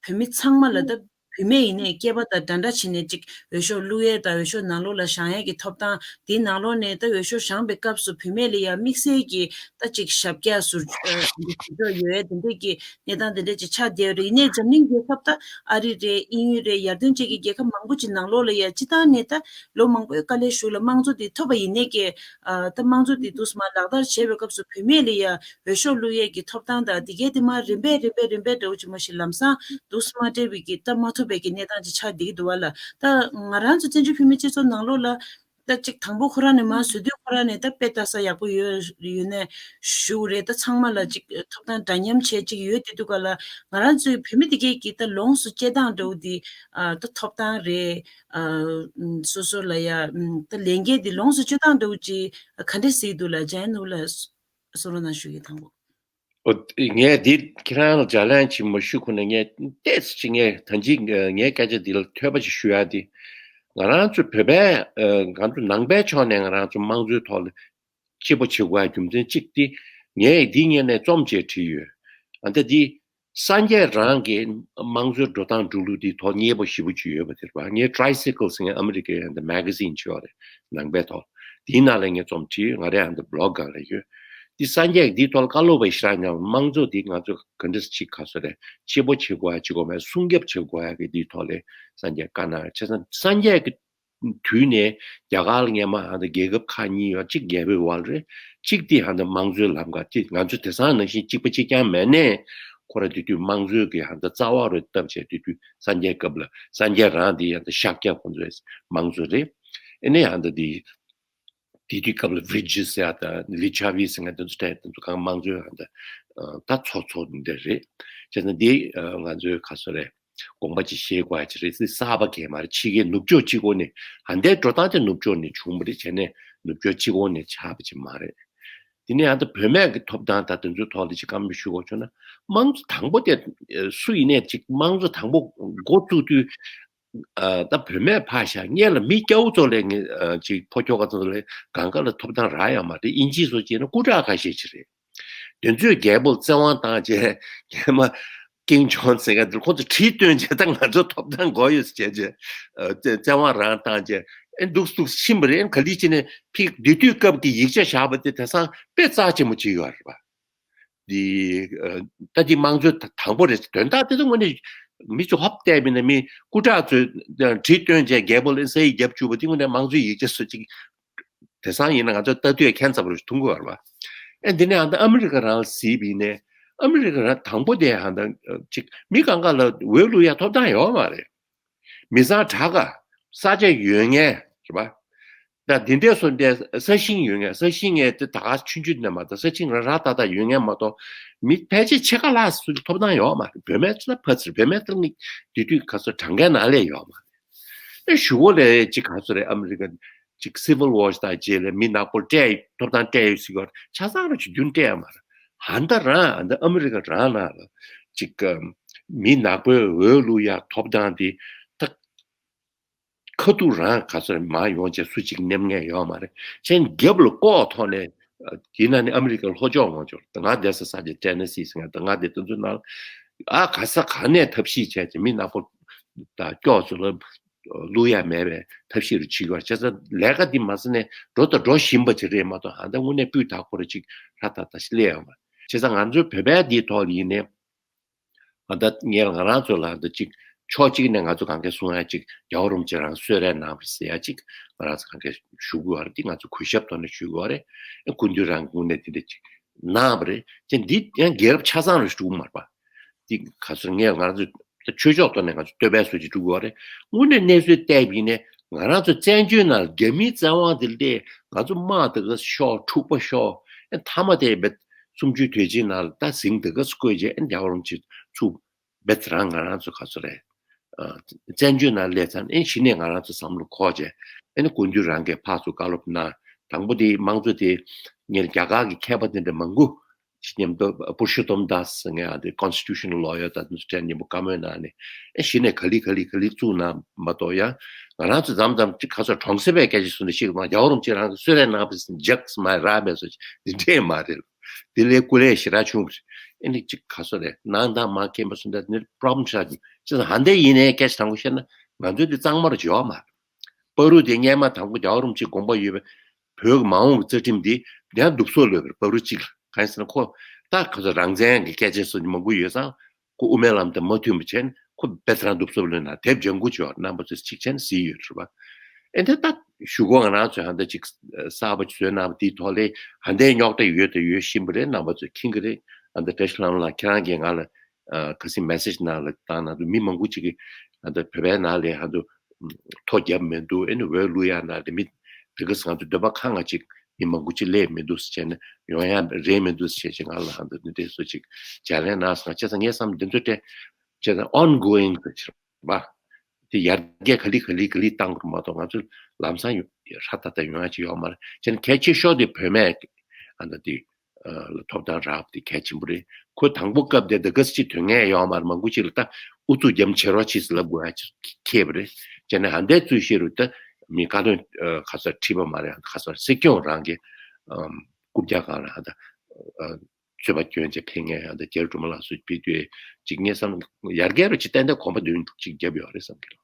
བོད་མི་ཚང་མ་ལ་ད་བུད་མེད་ཡིན་ནའི་སྐྱེས་པ་དང་འདྲ་འདྲ་བྱས་ནས་ཅིག་འོས་ཤོག་བླུག་ཡས་དང་འོས་ཤོག་ནང་ལོགས་ལ་བཞེངས་ཡས་ཀྱི་ཐོབ་ཐང་དེའི་ནང་ལོགས་ནས། ད་འོས་ཤོག་བཞེངས་པའི་སྐབས་སུ་བུད་མེད་ལ་ཡང་དམིགས་བསལ་གྱི་ད་ཅིག་ཞབས་བཀྱག་ཟུར་ཨ་ཟུར་ཕྱོགས་ཡོད་ཡས་དེ་འདྲས་ཀྱི་གནས་སྟངས་དེ་འདྲས་ཅིག་ཆགས་བསྡད་ཡོད་རེད། ཡིན་ནའི་འཛམ་གླིང་རྒྱལ་ཁབ་ད་ཨ་རི་རེད། དབྱིན་ཡུལ་རེད། ཡར་ཐོན་ཅན་གྱི་རྒྱལ་ཁབ་མང་པོ་ཅིག་ནང་ལོགས་ལ་ཡང་སྤྱིར་བཏང་ནས་ད་ལོ་མང་པོའི་དཀའ་ལས་ཞུགས་ལ་དམངས་གཙོ་དེ་ཐོབ་པ་ཡིན་ནའི་ཀྱི། ཨ་ད་དམངས་གཙོ་དེ་འདུག་སེ་མར་ལག་བསྟར་བྱས་པའི་སྐབས་སུ་བུད་མེད་ལ་ཡང་འོས་ཤོག་བླུག་ཡས་ཀྱི་ཐོབ་ཐང་དང་དེ་གའི་དེ་མར་རིམ་པས་རིམ་པས་རིམ་པས་འདྲ་བོ་ཅིག་མ་གཞི་ལམ་སང་འདུག་སེ་མ་སྤྲད་པའི་གི་ད་མ་ཐོབ་པའི་གི་གནས་སྟངས་ཅིག་ཆགས་བསྡད་ཀྱི་འདུག་བ་ལ། ད་ང་རང་ཚོ་བཙན་བྱོལ་བོད་མིའི་སྤྱི་ཚོགས་ནང་ལོགས་ལ་ད་ཅིག་དང་པོ་ཁོ་རང་ནས་མར་བཟོ་དུས་ཁོ་རང་ནས་ད་དཔེ་ལྟ་ས་ཡག་པོ་ཡོད་ཡོད་ནའི་ཞུ་རེད། ད་ཚང་མ་ལ་ཅིག་ཐོབ་ཐང་འདྲ་མཉམ་བྱས་ཅིག་ཡོད་དེ་འདུག་ག་ལ། ང་རང་ཚོའི་བོད་མི་དེ་གས་ཀྱི་ད་ལོངས་སུ་སྤྱད་སྟངས་འདྲ་བོ་དེ་ཨ་ད་ཐོབ་ཐང་རེད། ཨ་སོ་སོ་ལ་ཡ་ད་ལས་འགན་དེ་ལོངས་སུ་སྤྱོད་སྟངས་འདྲ་བོ་ཅིག་ག་འདྲས་ཟེར་གྱི་འདུག་ལ། འཇམ་དབྱངས་ནོར་བུ་ལགས་གསུང་རོགས་གནང་ཞུ་གི་དང་པོ། ཨོ། ངས་འདི་ཁྱེད་རང་ལ་ལྗགས་ལན་ཅིག་མ་ཞུ་གོང་ནས་ངས་ཏོག་ཙམ་ཅིག་ངས་ད་ཅི་ངའི་སྐད་ཆ་འདི་ལ་ཐོས་པ་ཅིག་ཞུ་ཡ་འདི། ང་རང་ཚོ་བོད་པའི་ཨ་ང་ཚོ་ནང་པའི་ཕྱོགས་ནས་ང་རང་ཚོ་དམངས་གཙོའི་ཐོག་ལ་སྐྱིད་པོ་བྱེད་དགོས་ཡ་རྒྱུ་མཚན་གཅིག་འདི། ངས་འདི་སྔོན་ནས་རྩོམ་ཅིག་བྲིས་ཡོད། ཨ་ད་འདི། སངས་རྒྱས་རང་གི་དམངས་གཙོའི་འགྲོ་སྟངས་འགྲོ་ལུགས་དེའི་ཐོག་མཉེས་པོ་ཞེ་པོ་ཅིག་ཡོད་པ་དེ་རེད་པ། ངས་Tricycle་ཟེར་མཁན་ཨ་མི་རི་ཀའི་ཨ་ནི་མེ་ག་ཟིན་ཅིག་ཡོད་རེད། ནང་པའི་ཐོག་དེའི་ནང་ལ་ངས་རྩོམ་བྲིས་ཡོད། ང་རའི་ཨ་ནི་བི་ལོག་སྒང་ལ་ཡོད། དེ་སངས་རྒྱས་ཀྱིས་དེའི་ཐོག་ལ་བཀའ་སློབ་པ་ཞིག་རག་མྱོང་། དམངས་གཙོ་དེ་ང་ཚོ་ག་འདྲ་ཅིག་ག་ཚོད་རེད། སྐྱིད་པོ་བྱེད་དགོས་ཡ་ཅིག་གོ་མེད། སྲུང་སྐྱོབ་བྱེད་དགོས་ཡ་གི་དེའི་ཐོག་ལ་སངས་རྒྱས་བཀའ་གནང་། བྱས་ཙང་སངས་རྒྱས་ཀྱི་དུས་ནས་རྒྱ་གར་ལ་སྔོན་མ་ཧ་ད་རྒྱལ་ཁབ་ཁག་གཉིས་ཡོད། གཅིག་རྒྱལ་པོའི་དབང་རེད། གཅིག་དེ་ཧ་ད་དམངས་གཙོའི་ལམ་ཁ་དེ། ང་ཚོ་དེང་སང་ནང་བཞིན་གཅིག་པ་གཅིག་རྐྱང་མེད་ནས། ཁོ་ར་དེ་དུས་དམངས་གཙོའི་གི་ཧ་ད་རྩ་བ་རུ་བཏབ་བྱས། དེ་དུས་སངས་རྒྱས་སྐབས་ལ་སངས་རྒྱས་རང་དེ་ཧ་ད་ཤཱཀྱ་ཁོང་ཚོའི་དམངས་གཙོ་རེད། ཨེ་ནས་ཧ་ད་དེ་དེ་དུས་སྐབས་ལ་བི་རི་ཇི་ཟེར་ཡ་དང་ལི་ཆ་བི་ཟེར་མཁན་དེ་ཚོ་གྲས་དེ་ཚོ་གང་དམངས་གཙོའི་ཧ་ད་ད་ཚོགས་ཚོགས་འདི་རེད། བྱས་ཙང་དེ་ང་ཚོའི་ག་ཚོད་རེད། དགོངས་པ་ཅིག་བཞེས་དགོས་ཡ་ཅིག་རེད། གསར་པ་གས་མ་རེད། ཕྱི་རྒྱལ་ནུབ་ཕྱོགས་གཅིག་པོ་ནས། ཧ་འདའི་འགྲོ་སྟངས་དེ་ནུབ་ཕྱོགས་ནས་བྱུང་བ་རེད། བྱས་ནས་ནུབ་ཕྱོགས་གཅིག་པོ་ནས་ཆགས་པ་ཅིག་མ་རེད། དེ་ནས་ཧ་ད་བུད་མེད་ཀྱི་ཐོབ་ཐང་དང་དེ་ཚོའི་ཐོག་ལ་ཅིག་བཀའ་མོལ་ཞུ་དགོས་བྱུང་ན། དམངས་གཙོ་དང་པོ་དེ་སུ་ཡིན་ནའི་ཅིག་དམངས་གཙོ་དང་པོ་འགོ་བཙུགས་དུས། ཨ་ད་བུད་མེད་ཕར་བཞག་སྔོན་ལ་མི་སྐྱ་བོ་ཚོ་ལས་ངས་ཨ་ཅིག་ཕོ་ཁྱོ་ག་ཚོ་ལས་གང་ག་ལ་ཐོབ་ཐང་རག་ཡོད་མ་རེད། དབྱིན་ཇི་ཚོ་བྱས་ན་སྐུ་དྲག་ཁ་ཤས་ཅིག་རེད། དེ་ཚོས་རྒྱལ་པོར་བཙན་དབང་བཏང་བྱས་རྒྱལ་མ་ཀིང་ཇོན་ཟེར་མཁན་དེ་ཁོ་ཚོ་གྲི་བཏོན་བྱས་ད་ང་ཚོ་ཐོབ་ཐང་དགོས་ཡོད་ཟེར་བྱས་བྱས་བཙན་དབང་རང་བཏང་བྱས་ཨེ་འདུག་འདུག་ཕྱིན་པ་རེད། ག་ལེར་བྱས་ནས་ཕིག་དེ་དུས་སྐབས་ཀྱི་ཡིག་ཆ་བཞག་པ་དེ་དེང་སང་དཔེ་རྩ་ཆེན་པོ་བྱེད་ཡོད་རེད་པ། འདི་ད་འདི་དམངས་གཙོའི་དང་པོ་རེད། དོན་དག་དེ་ཚོ་དངོས་གནས་མི་ཚོ་ཧོབ་བལྟས་པ་ཡིན་ན་མི་སྐུ་དྲག་ཚོས་གྲི་བཏོན་བྱས་རྒྱལ་པོ་ལ་ས་ཡིག་བརྒྱབ་བཅུག་པ་དེ་དངོས་གནས་དམངས་གཙོའི་ཡིག་ཆ་སུ་གཅིག་དེང་སང་ཡིན་ན་ང་ཚོ་ལྟ་དུས་ཁྱད་མཚར་པོ་ཞིག་མཐོང་གི་ཡོད་རེད་པ། ཨེ་འདི་ནས་ཨ་ད་ཨ་མི་རི་ཀ་རང་ལ་གཟིགས་པ་ཡིན་ནའི་ཨ་མི་རི་ཀ་རང་དང་པོ་དེ་ཧ་ད་གཅིག་མི་གང་ག་ལ་འོས་བླུག་ཡ་ཐོབ་ཐང་ཡོད་མ་རེད། མི་ཚང་དྲག་ག་ས་ཆ་ཡོད་མཁན་རེད་པ། ད་འདི་འདྲས་སོ་འདྲས་ས་ཞིང་ཡོད་མཁན་ས་ཞིང་ངས་དེ་ད་ག་ཆུང་ཆུང་ནས་མ་གཏོགས་ས་ཞིང་ར་ར་ཏག་ཏག་ཡོད་མཁན་མ་གཏོགས་མི་ཕལ་ཆེར་ཕྱེད་ཀ་ལྷག་སུ་ཐོབ་ཐང་ཡོད་མ་རེད། བུད་མེད་ཚོ་ལ་ཕར་ཚུར་བུད་མེད་ཚོ་ངས་དེ་དུས་ག་ཚོད་གྲངས་ཀའི་ནང་ལས་ཡོད་མ་རེད། ཨེ་ཞུ་གོ་ལས་ཅིག་ག་ཚོད་རེད། ཨ་མི་རི་ཀ་ཅིག་སི་ཝིལ་ཝར་དང་རྗེས་ལ་མི་ནག་པོ་སྤྲད་ཐོབ་ཐང་སྤྲད་ཡོད་ཟེར་གོ་ཆ་ཚང་ར་ཆུ་རྒྱུན་སྤྲད་ཡ་མ་རེད། ཧ་ད་རང་ཨ་ད་ཨ་མི་རི་ཀ་རང་ནང་ལ་ཅིག་མི་ནག་པོའི་འོས་བླུག་ཡ་ཐོབ་ཐང་དེ་ད། ཁ་ཐུག་རང་ག་ཚོད་མ་ཡོང་བྱས་སུ་གཅིག་མནན་མཁན་ཡོད་མ་རེད། ཁྱེད་རྒྱབ་ལ་ལྐོག་ཐོག་ནས་ཡིན་ན་ནི་ཨ་མི་རི་ཀའི་ལྷོ་ཕྱོགས་ངོ་ཅོར་ང་བསྡད་ས་ས་ཆ་ཊེ་ནེ་སི་ཟེར་ང་ད་ང་བསྡད་དུས་ཚོད་ནང་ཨ་ག་ས་ག་ནས་ཐབས་ཤེས་བྱས་ཀྱི་མི་ནག་པོ་དང་སྐྱོགས་ཚོ་ལ་བླུག་ཡ་མེད་པའི་ཐབས་ཤེས་རུ་བྱེད་དགོས་བྱས་ཙང་ལས་ཀ་འདི་མ་ཟད་ནས་འགྲོ་དང་འགྲོ་བཞིན་པ་ཅིག་རེད་མ་གཏོགས་ཨ་ད་དངོས་གནས་སྤུས་དག་པོ་རུ་ཅིག་ཧྲ་ཐག་ཐག་ཞིག་སླེབས་ཡོད་མ་རེད། བྱས་ཙང་ང་ཚོའི་བོད་པའི་འདིའི་ཐོག་ལ་ཡིན་ནའི། ཨ་ད་ངས་ང་རང་ཚོ་ལ་འདི་གཅིག་ཕྱོགས་གཅིག་ནས་ང་ཚོ་གང་གས་གསུང་ཡ་གཅིག་རྒྱལ་བ་རིན་པོ་ཆེ་རང་གསོལ་རས་གནང་བ་ཟེར་ཡ་གཅིག་ང་རང་ཚོ་གང་གས་ཞུ་དགོས་བ་རེད། འདི་ང་ཚོ་གུས་ཞབས་ཐོག་ནས་ཞུ་དགོས་བ་རེད། ཨ་སྐུ་མདུན་རང་གི་དངོས་གནས་འདི་འདྲ་གཅིག་གནང་བ་རེད། ཅེས་འདི་ཡང་རྒྱལ་རབས་ཆ་ཚང་རུ་ཞུ་མ་རེད་པ། འདི་ག་ཚོད་ངས་ང་རང་ཚོ་ད་ཆོས་ཕྱོགས་ཐོག་ནས་ང་ཚོ་བསྟོད་པའི་སྲོལ་ཅིག་བསྒྲུབ་དགོས་བ་རེད། དངོས་གནས་གནས་ཚུལ་བལྟས་པ་ཡིན་ནའི་ང་རང་ཚོ་བཙན་བྱོལ་ནང་རྒྱ་མིའི་བཙན་དབང་དེ་ལས་ང་ཚོ་དམག་དེ་ག་ཤོག་འཁྲུག་པ་ཤོག་ཨ་མཐའ་མ་དེ་བས། གསུམ་བཅུའི་དུས་ཆེན་ནང་ལ་ད་ཟིང་དེ་ག་བཀོད་རྗེས་ཨེ་རྒྱལ་བ་རིན་པོ་ཆེ་ཚུགས་བེད་རང་ང་རང་ཚོ་ག་ཚོད་རེད། བཙན་བྱོལ་ནང་སླེབས་ཙང་ཨེ་གཞི་ནས་ང་རང་ཚོ་བསམ་བློ་འཁོར་རྗེས་ཨེ་ནི་སྐུ་མདུན་རང་གིས་ཕར་ཚུར་བཀའ་སློབ་གནང་། དང་པོ་དེ་དམངས་གཙོ་དེ་ངེད་རྒྱ་གར་གྱི་མཁས་པ་དེ་འདྲ་མང་པོ་ཅིག་མཉམ་དུ་པུ་རུ་ཤོ་ཏམ་དཱ་སི་ངས་ཨ་དེ་constitutional lawyer་དང་དེ་ཚོ་གྲས་མཉམ་པོ་བཀའ་མོལ་གནང་ནས་ཨེ་གཞི་ནས་ག་ལེ་ག་ལེ་ག་ལེ་བཙུགས་གནང་མ་གཏོགས་ཡང་ང་རང་ཚོ་མཚམས་མཚམས་ཅིག་ག་ཚོད་གྲོང་གསེབ་པའི་སྐད་ཆ་གསུངས་ནས་ཤིག་མ་རྒྱལ་བ་རིན་པོ་ཆེ་རང་གིས་གསོལ་རས་གནང་བ་ཟེར་ཇག་སི་མ་ར་མེད་སོ་ཅིག་དེ་འདྲས་མ་རེད། དེ་ལས་སྐུ་ལས་ཞེ་དྲག་ཆུང་རེད། ཨེ་ནི་ཅིག་ག་ཚོད་རེད་ནང་དང་མ་མཁྱེན་པ་སུ་འདྲ་ནི་པྲོབ་ལེམ་ཆགས་ཀྱི་ཅི་ཙམ་ཧ་འདས་ཡིན་ནའི་སྐད་ཆ་དྲང་པོ་བཤད་ན་ང་ཚོའི་དེ་གཙང་མ་རུ་བྱེད་བ་མ་རེད། བར་དུ་དེ་སྔས་མ་དང་པོ་རྒྱལ་བ་རིན་པོ་ཆེའི་དགོངས་པ་ཡོད་པའི་བོད་ཀྱི་མ་འོངས་ཀྱི་རྩ་ཁྲིམས་འདི་ཡང་སྡུག་སོ་ལོས་པར་བར་དུ་གཅིག་གང་ཡིན་ཟེར་ན་ཁོ་ད་ག་ཚོད་རང་བཙན་གྱི་སྐད་ཆ་སོགས་ཀྱི་མང་པོ་ཡོད་ཙང་ཁོ་དབུ་མའི་ལམ་དང་མ་མཐུན་པ་བྱས་ནས་ཁོ་བེད་རང་སྡུག་སོ་ལོས་ན་དེབ་ལྗང་གུ་ཅོག་རྣམ་པ་ཚོས་གཅིག་བྱས་ནས་གཟིགས་ཡོད་རེད་པ། ཨེ་འདི་ད་ཞུ་གོ་ང་རང་ཚོས་ཧ་འདི་གཅིག་གསར་པ་བཟོས་གནང་བ་དེའི་ཐོག་ལས་ཧ་འདའི་རྙོག་དྲ་ཡོད་དང་ཡོད་བཞིན་པ་རེད། རྣམ་པ་ཚོས་མཁྱེན་གྱི་རེད། ཨ་འདི་བཀྲ་ཤིས་ལྷ་མོ་ལགས་ཁྱེད་རང་གིས་ང་ལ་ཨ་ཁ་སང་མེ་སེ་ཇི་ནང་ལ་བཏང་གནང་འདུག་མི་མང་པོ་ཅིག་གིས་ཨ་འདི་བོད་པའི་ནང་ལ་ཧ་འདུག་ཐོ་བརྒྱབ་མི་འདུག་ཨེ་ནི་འོས་བླུག་ཡག་ནང་ལ་མི་དེ་ག་ས་ང་ཚོ་འདོད་པ་ཁེངས་ང་ཅིག་མི་མང་པོ་ཅིག་སླེབས་མི་འདུག་ཟེར་བྱས་ནས་ཡོང་ཡག་རེད་མི་འདུག་ཟེར་བྱས་ཅིག་ང་ལ་ཧ་འདུག་འདི་འདྲས་སུ་ཅིག་ལྗགས་ལན་གནང་སོང་། བྱས་ཙང་ངས་བསམ་འདི་ཚོ་དེ་བྱས་ཙང་ཨོན་གོ་ཡིང་ཟེར་བ། དེ་ཡར་རྒྱས་ག་ལེ་ག་ལེ་ག་ལེ་བཏང་དགོས་མ་གཏོགས་ང་ཚོ་ལམ་སང་ཡོ་ཧྲ་ཏག་ཏག་ཡོང་ཡ་ཅིག་ཡོད་མ་རེད། བྱས་ན་གལ་ཆེ་ཤོས་དེ་བོད་སྨན་ཨ་ད་དེ་ལ་ཐོབ་ཐང་རག་པ་དེ་གལ་ཆེན་པོ་རེད། ཁོ་དང་པོ་སྐབས་དེ་ད་ག་སེ་ཅིག་དོན་གནད་ཡོད་མ་རེད། མང་པོ་ཅིག་ལ་ད་ཨུ་ཚུགས་རྒྱབ་བྱེད་རོགས་བྱེད་ཟེར་ལབ་དགོས་ཡ་ཅིག་ཁེལ་བ་རེད། བྱས་ན་ཧ་འདའི་ཚུལ་བཤད་རུ་ད་མི་བཀའ་བློན་ཁ་སར་ཁྲི་པ་མ་རེད། ཁ་སར་སྲིད་སྐྱོང་རང་གི་རྐུབ་བཀྱག་སྒང་ལ་ད། རྩོད་པ་སྐྱོན་ཅིག་ཕེབས་མཁན་ཡང་ད་རྒྱལ་བ་སྒྲོལ་མ་ལགས་སུ་ཕེབས་དུས་ཅིག་ངས་བསམ་ཡར་རྒྱས་རུ་ཅིག་ཏན་ཏན་གོམ་པ་མདུན་ཅིག་བརྒྱབ་ཡོད་རེད་བསམ་གྱི་རེད།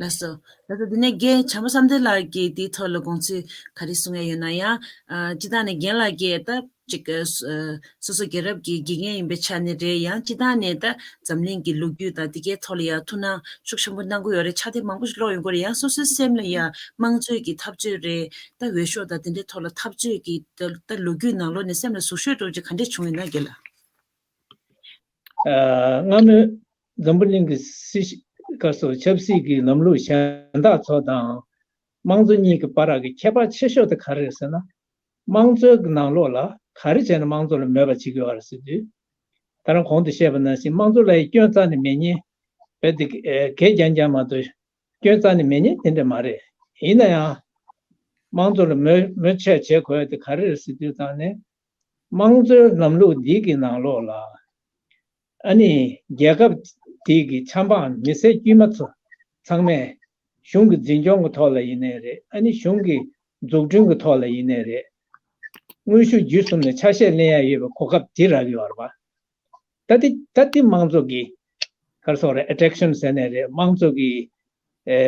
ལགས་སོ། ལགས་སོ། དེ་ནས་རྒན་བྱམས་པ་བསམ་གཏན་ལགས་ཀྱིས་དེའི་ཐོག་ལ་དགོངས་ཚུལ་ག་རེ་གསུང་ཡ་ཡོད་ན་ཡང་། ཨ་སྤྱིར་བཏང་ནས་རྒན་ལགས་ཀྱིས་ད་ཅིག་ཨ་སོ་སོ་རྒྱལ་རབས་ཀྱི་དགེ་རྒན་ཡིན་པའི་ཆ་ནས་རེད། ཡང་སྤྱིར་བཏང་ནས་ད་འཛམ་གླིང་གི་ལོ་རྒྱུས་དང་དེ་གའི་ཐོག་ལ་ཡང་ཐུགས་སྣང་ཤུགས་ཆེན་པོ་གནང་གི་ཡོད་རེད། ཕྱག་དེབ་མང་པོ་ཞིག་ཀློག་ཡོང་གི་རེད། ཡང་སོ་སོའི་སེམས་ལ་ཡང་དམངས་གཙོའི་གི་འཐབ་རྩོད་རེད། ད་འོས་ཤོག་དང་དེ་འདྲའི་ཐོག་ལ་འཐབ་རྩོད་ཀྱི་ད་ད་ལོ་རྒྱུས་ནང་ལོགས་ནས་སེམས་ལ་ཟུག་ཤོས་འདྲ་བོ་ཅིག་ག་འདྲས་བྱུང་ཡོད་ན་རྒན་ལགས། ཨ་སྔ་མོའི་འཛམ་བུ་གླིང་གི་སྲིད་སྐབས་སུ་ཆབ་སྲིད་ཀྱི་ལམ་ལུགས་གཞན་དག་ཚོ་དང་དམངས་གཙོ་གཉིས་ཀྱི་བར་གྱི་ཁྱད་པར་ཆེ་ཤོས་དེ་ག་རེ་རེད་ཟེར་ན། དམངས་གཙོའི་ནང་ལོགས་ལ་ག་རེ་བྱས་ནས་དམངས་གཙོ་ལ་མོས་པ་བྱེད་ཀྱི་ཡོད་རེད་ཟེར་དུས། ད་རང་གོང་དུ་བཤད་པ་ནང་བཞིན་དམངས་གཙོ་ལ་ཡི་སྐྱོན་རྩ་ནས་མེད་མཁན་རྦད་དེ་གད་རྒྱག་རྒྱག་མ་གཏོགས། སྐྱོན་རྩ་ནས་མེད་མཁན་དེ་འདྲ་མ་རེད། ཡིན་ན་ཡང་། དམངས་གཙོ་ལ་མོས་མོས་ཆེ་བྱེད་དགོས་དེ་ག་རེ་རེད་ཟེར་དུས་ཙང་ནས། དམངས་གཙོའི་ལམ་ལུགས་འདི་གི་ནང་ལོགས་ལ། ཨ་ནི་རྒྱལ་ཁབ་འདི་གི་ཆབ་འབངས་མི་སེར་དཀྱུས་མ་ཚོ་ཚང་མས་གཞུང་གི་འཛིན་སྐྱོང་གི་ཐོག་ལ་ཡིན་ནའི་རེད། ཨ་ནི་གཞུང་གི་འཛུགས་སྐྲུན་གྱི་ཐོག་ལ་ཡིན་ནའི་རེད། དངོས་ཤུགས་བརྒྱུད་གསུམ་ནས་ཆ་ཤས་ལེན་ཡ་ཡོད་པའི་གོ་སྐབས་དེ་རག་གི་ཡོད་རེད་པ། ད་དེ་ད་དེ་དམངས་གཙོ་གི་ག་རེ་ཟེར་དགོས་རེད། ཨེ་ཊེག་ཤན་ཟེར་ནའི་རེད། དམངས་གཙོ་གི་ཨེ་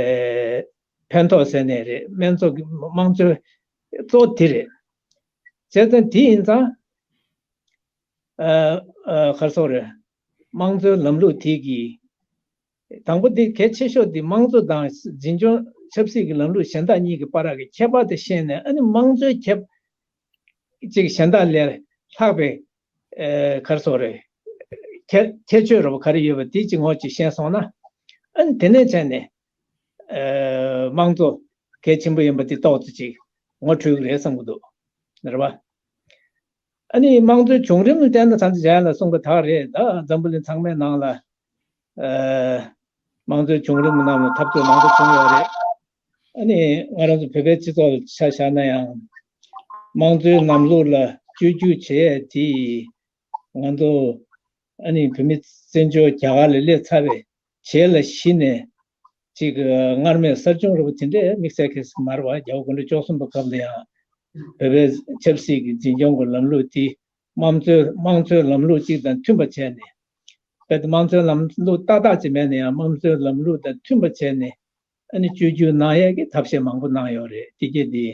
ཕན་ཐོགས་ཟེར་ནའི་རེད། དམངས་གཙོ་གི་དམངས་གཙོའི་གཙོ་བོ་དེ་རེད། བྱས་ཙང་དེ་ཡིན་ཙང་ཨ་ཨ་ག་རེ་ཟེར་དགོས་རེད། དམངས་གཙོའི་ལམ་ལུགས་དེ་གི་དང་པོ་དེ་གལ་ཆེ་ཤོས་དེ་དམངས་གཙོ་དང་འཛིན་སྐྱོང་ཆབ་སྲིད་ཀྱི་ལམ་ལུགས་གཞན་དག་གཉིས་ཀྱི་བར་གྱི་ཁྱད་པར་དེ་ཤེས་ནས། ཨ་ནི་དམངས་གཙོའི་ཁྱད་ཅིག་གཞན་དག་ལས་ལྷག་པའི་ཨེ་ག་རེ་ཟེར་དགོས་རེད། ཁྱད་ཁྱད་ཆོས་རེད་པ། ག་རེ་ཡོད་པ་དེ་ཅིག་ངོ་ཅིག་ཤེས་སོང་ན། ཨ་ནི་དེ་ནས་བྱས་ནས་ཨེ་དམངས་གཙོ་གལ་ཆེན་པོ་ཡིན་པ་དེ་ཏོག་ཙམ་ཅིག་ངོ་འཕྲོད་ཀྱི་རེད་བསམ་གྱི་འདུག་རེད་པ། ཨ་ནི་དམངས་གཙོའི་བྱུང་རིམ་ལ་བལྟས་ན་ད་ལྟ་རྒྱ་ཡན་ལགས་གསུང་གི་ད་རེད། ད་འཛམ་བུ་གླིང་ཚང་མའི་ནང་ལ་ཨ་དམངས་གཙོའི་བྱུང་རིམ་ནང་ལ་འཐབ་རྩོད་མང་པོ་བྱུང་ཡོད་རེད། ཨ་ནི་ང་རང་ཚོ་བོད་པའི་སྤྱི་ཚོགས་ལ་ཆ་བཞག་ན་ཡང་། དམངས་གཙོའི་ལམ་ལུགས་ལ་བཅོས་བསྒྱུར་བྱེད་ཡས་དེ་ང་ཚོ་ཨ་ནི་བོད་མི་བཙན་བྱོལ་རྒྱ་གར་ལ་སླེབས་ཚར་བའི་རྗེས་ལ་གཞི་ནས་ཅིག་སྔར་མེད་གསར་བྱུང་རེད་པ། དེ་འདྲའི་དམིགས་བསལ་གྱི་མ་རེད་པ། རྒྱལ་བ་དགུང་གྲངས་བཅུ་གསུམ་པའི་སྐབས་ལ་ཡང་བོད་པའི་ཆབ་སྲིད་ཀྱི་འཛིན་སྐྱོང་གི་ལམ་ལུགས་དེ་དམངས་གཙོའི་དམངས་གཙོའི་ལམ་ལུགས་གཅིག་དང་མཐུན་པ་བྱས་ནས། དཔེ་དེ་དམངས་གཙོའི་ལམ་ལུགས་ཏག་ཏག་ཅིག་མེད་ན་ཡང་དམངས་གཙོའི་ལམ་ལུགས་དང་མཐུན་པ་བྱས་ནས། ཨ་ནི་བཅོས་བསྒྱུར་གནང་ཡས་ཀྱི་ཐབས་ཤེས་མང་པོ་གནང་ཡོད་རེད། དེ་གས་དེ་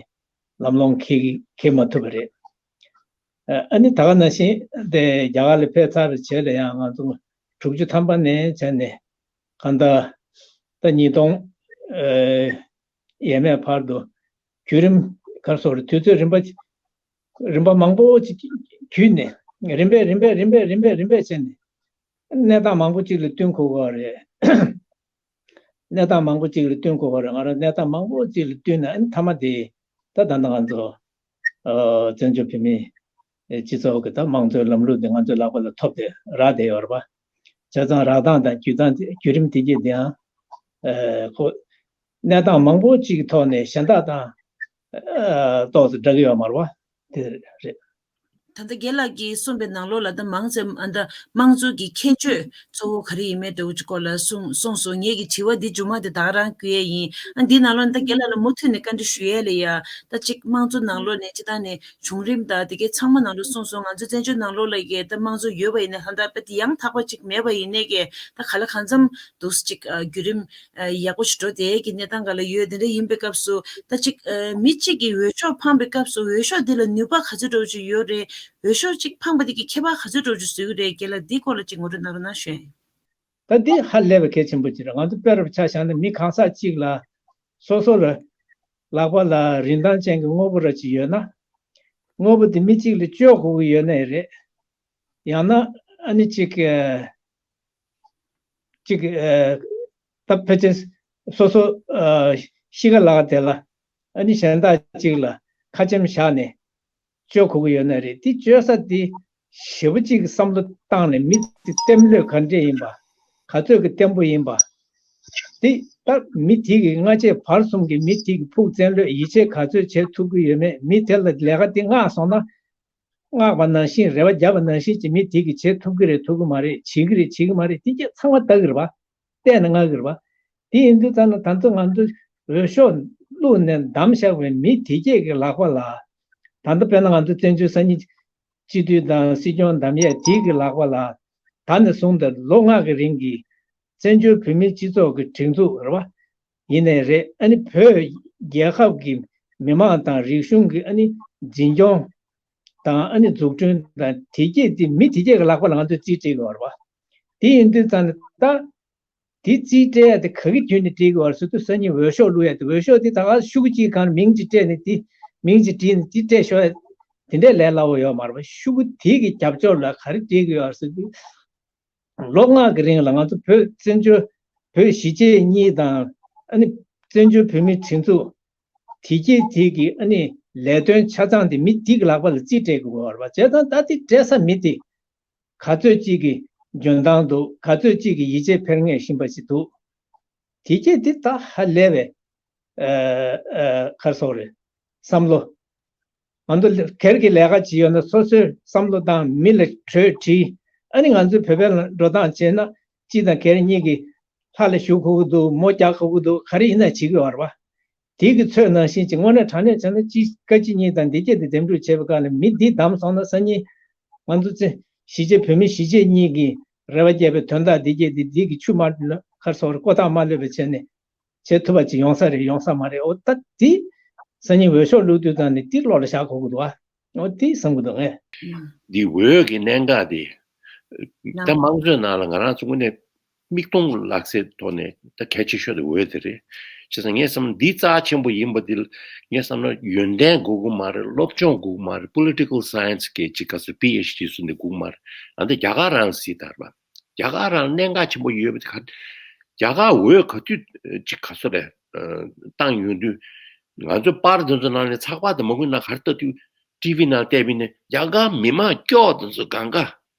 ལམ་ལྷོང་འཁེལ་འཁེལ་མ་ཐུབ་པ་རེད། ཨ་ནི་ད་ག་ནང་བཞིན་དེ་རྒྱ་གར་ལ་ཕེབས་ཚར་བའི་རྗེས་ལ་ཡང་ང་ཚོ་དྲུག་ཅུ་ཐམ་པ་ནས་བྱས་ནས་གང་ལྟར་ད་ཉིས་སྟོང་ཨ་ཡས་མས་བར་དུ་བརྒྱུད་རིམ་ག་རེ་ཟེར་དགོས་རེད། དུས་ཚོད་རིམ་པ་རིམ་པ་མང་པོ་ཅིག་བརྒྱུད་ནས་རིམ་པས་རིམ་པས་རིམ་པས་རིམ་པས་རིམ་པས་བྱས་ནས་གནས་སྟངས་མང་པོ་ཅིག་ལ་བསྟུན་དགོས་ཀྱི་རེད། གནས་སྟངས་མང་པོ་ཅིག་ལ་བསྟུན་དགོས་པ་རེད། ང་རང་གནས་སྟངས་མང་པོ་ཅིག་ལ་བསྟུན་ནས་ཨ་ནི་མཐའ་མ་དེ་ད་ད་ལྟ་ང་ཚོ་ཨ་བཙན་བྱོལ་བོད་མིའི་སྤྱི་ཚོགས་ཀྱི་ད་དམངས་གཙོའི་ལམ་ལུགས་དེ་ང་ཚོའི་ལག་པ་ལ་ཐོབ་སྟེ་རག་བསྡད་ཡོད་རེད་པ། བྱས་ཙང་རག་སྟངས་དང་བརྒྱུད་སྟངས་དེ་བརྒྱུད་རིམ་དེ་གྱད་དེའང་ཨ་ཁོ་གནས་སྟངས་མང་པོ་ཅིག་གི་ཐོག་ནས་གཞན་དག་དང་ཨ་ཏོག་ཙམ་འདྲ་གི་ཡོད་མ་རེད་པ། དེ་རེད། ད་ལྟ་རྒན་ལགས་ཀྱིས་གསུངས་པའི་ནང་ལོགས་ལ་ད་མང་ཙམ་ཨ་ད་དམངས་གཙོ་གི་ཁྱད་ཆོས་གཙོ་བོ་ག་རེ་ཡིན་མིན་འདྲ་བོ་ཅིག་སྐོར་ལ་གསུངས་གསུངས་སོང་། ངེད་ཀྱི་དྲི་བ་འདི་མཇུག་མ་དེ་ད་ག་རང་བསྐུལ་ཡས་ཡིན། ཨ་འདིའི་ནང་ལོགས་ནས་ད་རྒན་ལགས་ལ་མུ་མཐུད་ནས་བཀའ་འདྲི་ཞུ་ཡས་ལ་ཡ། ད་ཅིག་དམངས་གཙོ་ནང་ལོགས་ནས་སྤྱིར་བཏང་ནས་བྱུང་རིམ་དང་དེ་གའི་ཚང་མ་ནང་ལོགས་གསུངས་སོང་། ང་ཚོ་བཙན་བྱོལ་ནང་ལོགས་ལ་ཡ་ད་དམངས་གཙོ་ཡོད་པ་ཡིན་ན་ད་ལྟ་དཔེ་དེ་ཡང་དག་པ་ཅིག་མེད་པ་ཡིན་ནའི་གི་ད་ག་ལ་གང་འཚམ་འདུག་སེ་ཅིག་ཨ་བརྒྱུད་རིམ་ཨ་ཡག་པོ་ཞིག་འགྲོ་བསྡད་ཀྱི་གནས་སྟངས་སྒང་ལ་ཡོད། དེ་འདྲ་ཡིན་པའི་སྐབས་སུ་ད་ཅིག་ཨ་མི་གཅིག་གིས་འོས་ཤོག་འཕངས་པའི་སྐབས་སུ་འོས་ཤོག་འདི་ལ་ནུས་པ་ག་ཚོད་འདྲ་བོ་ཅིག་ཡོད་རེད། འོས་ཤོག་གཅིག་འཕངས་པ་འདི་གིས་ཁྱད་པར་ག་ཚོད་འདྲ་བོ་ཅིག་བཟོ་གི་རེད། རྒན་ལགས་འདིའི་སྐོར་ལ་ཅིག་ངོ་སྤྲོད་གནང་རོགས་གནང་ཞུ་ཡ་ཡིན། ད་འདི་ཧ་ལས་པའི་གལ་ཆེན་པོ་ཅིག་རེད། ང་ཚོ་དཔེ་རུ་ཆ་བཞག་ན་མི་གང་ཟག་གཅིག་ལ་སོ་སོ་ལ་ལག་པ་ལ་རིན་ཐང་ཅན་གྱི་དངོས་པོ་ར་ཅིག་ཡོད་ན། དངོས་པོ་འདི་མི་གཅིག་ལ་སྤྱོད་དགོས་ཀྱི་ཡོད་ནའི་རེད། ཡང་ན་ཨ་ནི་ཅིག་ཨ་ཅིག་ཨ་ད་ཕལ་ཆེར་སོ་སོ་ཨ་གཤིས་ཀ་ལ་དེ་ལ་ཨ་ནི་གཞན་དག་ཅིག་ལ་ཁ་ཆེམས་བཞག་ནས་སྤྱོད་དགོས་ཀྱི་ཡོད་ནའི་རེད། དེ་སྤྱོད་ས་དེ་ཞེ་པོ་ཅིག་བསམ་བློ་བཏང་ནས་མི་དེ་བསྟེན་ལོས་ག་འདྲས་ཡིན་པ། ག་ཚོད་ཀྱི་བརྟན་པོ་ཡིན་པ། དེ་ལྟར་མི་དེ་གི་སྔ་རྗེས་བར་གསུམ་གྱི་མི་དེ་གི་ཕུགས་བཙན་ལོས་ཡིད་ཆེས་ག་ཚོད་བྱེད་ཐུབ་ཀྱི་ཡོད་མེད། མི་དེ་ལ་ལས་ཀ་དེ་མངགས་སོང་ན། མངགས་པ་ནང་བཞིན་རེ་བ་བརྒྱབ་པ་ནང་བཞིན་གྱི་མི་དེ་གིས་བྱེད་ཐུབ་ཀྱི་རེད་ཐུབ་ཀྱི་མ་རེད། བྱེད་ཀྱི་རེད་བྱེད་ཀྱི་མ་རེད། དེ་གྱད་ཚང་མ་ལྟ་གི་རེད་པ། བལྟས་ནས་མངགས་ཀྱི་རེད་པ། དེ་ཡིན་དུས་ཙམ་ན་ད་ཚོ་ང་ཚོ་འོས་ཤོག་བླུགས་ནས་བདམས་བཞག་པའི་མི་དེ་གྱད་ཀྱི་ལག་པ་ལ། ད་ལྟ་དཔེར་ན་ང་ཚོ་བཙན་བྱོལ་སང་ཉིན་སྤྱི་འཐུས་དང་སྲིད་སྐྱོང་བདམས་ཡས་དེ་གི་ལག་པ་ལ། ད་ནས་བཟུང་སྟེ་ལོ་ལྔ་གི་རིང་གི་བཙན་བྱོལ་བོད་མིའི་སྤྱི་ཚོགས་ཀྱི་སྒྲིག་འཛུགས་རེད་པ། ཡིན་ནའི་རེད། ཨ་ནི་བོད་རྒྱལ་ཁབ་ཀྱི་མི་མང་དང་རིག་གཞུང་གི་ཨ་ནི་འཛིན་སྐྱོང་དང་ཨ་ནི་འཛུགས་སྐྲུན་དང་དེ་གྱད་དེ་མི་དེ་གྱད་ཀྱི་ལག་པ་ལ་ང་ཚོས་རྩིས་སྤྲད་དགོས་པ་རེད་པ། དེ་ཡིན་དུས་ཙམ་ནས་ད་དེ་རྩིས་སྤྲད་ཡ་དེ་ག་གི་དུས་ནས་སྤྲད་དགོས་པ་རེད་ཟེར་དུས་སང་ཉིན་འོས་ཤོག་བླུགས་ཡ་དེ། འོས་ཤོག་དེ་ད་ག་ཤོག་གུ་གཅིག་སྒང་མིང་གཅིག་སྤྲད་ནས་དེ་མིང་གཅིག་བྲིས་ནས་དེ་སྤྲད་ཤོག་ཡ་དེ་འདྲས་ལས་སླ་བོ་ཡོད་མ་རེད་པ། ཤོག་གུ་དེ་གི་རྒྱབ་ཕྱོགས་ལ་ག་རེ་སྤྲད་དགོས་པ་རེད་ཟེར་དུས། ལོ་ལྔ་གི་རིང་ལ་ང་ཚོ་བོད་བཙན་བྱོལ་བོད་གཞིས་བྱེས་གཉིས་དང་ཨ་ནི་བཙན་བྱོལ་བོད་མིའི་སྒྲིག་འཛུགས་དེ་གྱད་དེ་གི་ཨ་ནི་ལས་དོན་ཆ་ཚང་དེ་མི་དེ་གི་ལག་པ་ལ་རྩིས་སྤྲད་དགོས་པ་རེད་པ། བྱས་ཙང་ད་དེ་སྤྲད་ས་མི་དེ་ག་ཚོད་ཅིག་གི་འཇོན་ཐང་འདུག་ག་ཚོད་ཅིག་གི་ཡིད་ཆེས་འཕེར་ངེས་ཤིག་འབའ་ཞིག་འདུག་དེ་གྱད་དེ་ད་ཧ་ལས་པའི་ཨ་ཨ་ག་རེ་ཟེར་དགོས་རེད། བསམ་བློ། ང་ཚོ་སྒེར་གྱི་ལས་ཀ་བྱེད་ཡོད་ན་སོ་སོའི་བསམ་བློ་བཏང་མི་ལ་གྲོས་དྲིས། ཨ་ནི་ང་ཚོའི་བོད་པའི་འགྲོ་སྟངས་བྱས་ན་སྤྱི་དང་སྒེར་གཉིས་ཀྱི་ལྷ་ལ་ཞུ་དགོས་ཀྱི་འདུག་མོ་རྒྱག་དགོས་ཀྱི་འདུག་ག་རེ་ཡིན་ན་བྱེད་ཀྱི་ཡོད་རེད་པ། དེ་གི་ཚོད་ནང་བཞིན་གྱི་དངོས་གནས་དྲང་གནས་བྱས་ན་སྤྱི་སྐད་ཅིག་གཉིས་དང་འདི་སྐད་དེ་འདེམས་སྒྲུག་བྱས་པའི་སྐབས་ལ་མི་འདི་བདམས་སོང་ན་སང་ཉིན་ང་ཚོ་ཚེ་གཞིས་བྱེས་བོད་མི་གཞིས་བྱེས་གཉིས་ཀྱིས་རེ་བ་བརྒྱབ་པའི་དོན་དག་འདི་སྐད་དེ་འདི་གི་ཆུ་མ་ལ་ཁར་སོར་ཀོ་ཐག་མ་ལོས་པ་བྱས་ནས་བྱེད་ཐུབ་པ་ཅིག་ཡོང་ས་རེད་ཡོང་ས་མ་རེད། འོ་ད་དེ་སང་ཉིན་འོས་ཤོག་བླུགས་དུས་ཙང་ནས་དེ་བློ་ལ་བཞག་དགོས་ཀྱི་འདུག་ཨ། འོ་དེ་བསམ་གྱི་འདུག་ངས། འདི་འོས་ཀྱི་གནད་འགག་དེ་ད་དམངས་གཙོའི་ནང་ལ་ང་རང་ཚོ་དངོས་གནས་མིག་མཐོང་ལག་ཟིན་ཐོག་ནས་ད་གལ་ཆེ་ཤོས་དེ་འོས་དེ་རེད། བྱས་ཙང་ངས་བསམ་འདི་རྩ་ཆེན་པོ་ཡིན་པ་འདི་ངས་བསམ་ན་ཡོན་ཏན་དགོས་ཀྱི་མ་རེད། སློབ་སྦྱོང་དགོས་ཀྱི་མ་རེད། Political Science གི་ཅིག་ག་ཚོད་པི་ཨེཆ་ཌི་བཟོ་འདི་དགོས་ཀྱི་མ་རེད། ཨ་འདི་རྒྱ་གར་རང་སྲིད་དར་བ། རྒྱ་གར་རང་གནད་འགག་ཆེན་པོ་ཡོད་པ་དེ་ག་རྒྱ་གར་འོས་ག་དུས་ཅིག་ག་ཚོད་རེད། བཏང་ཡོང་དུས་ང་ཚོ་པར་དེ་ཚོ་ནང་ནས་ཚགས་པར་དེ་མང་པོའི་ནང་ག་རེ་ལྟ་དུས་ཊི་ཝི་ནང་བལྟས་པ་ཡིན་ན་རྒྱ་གར་མི་མང་སྐྱོ་དེ་ཚོ་གང་ག་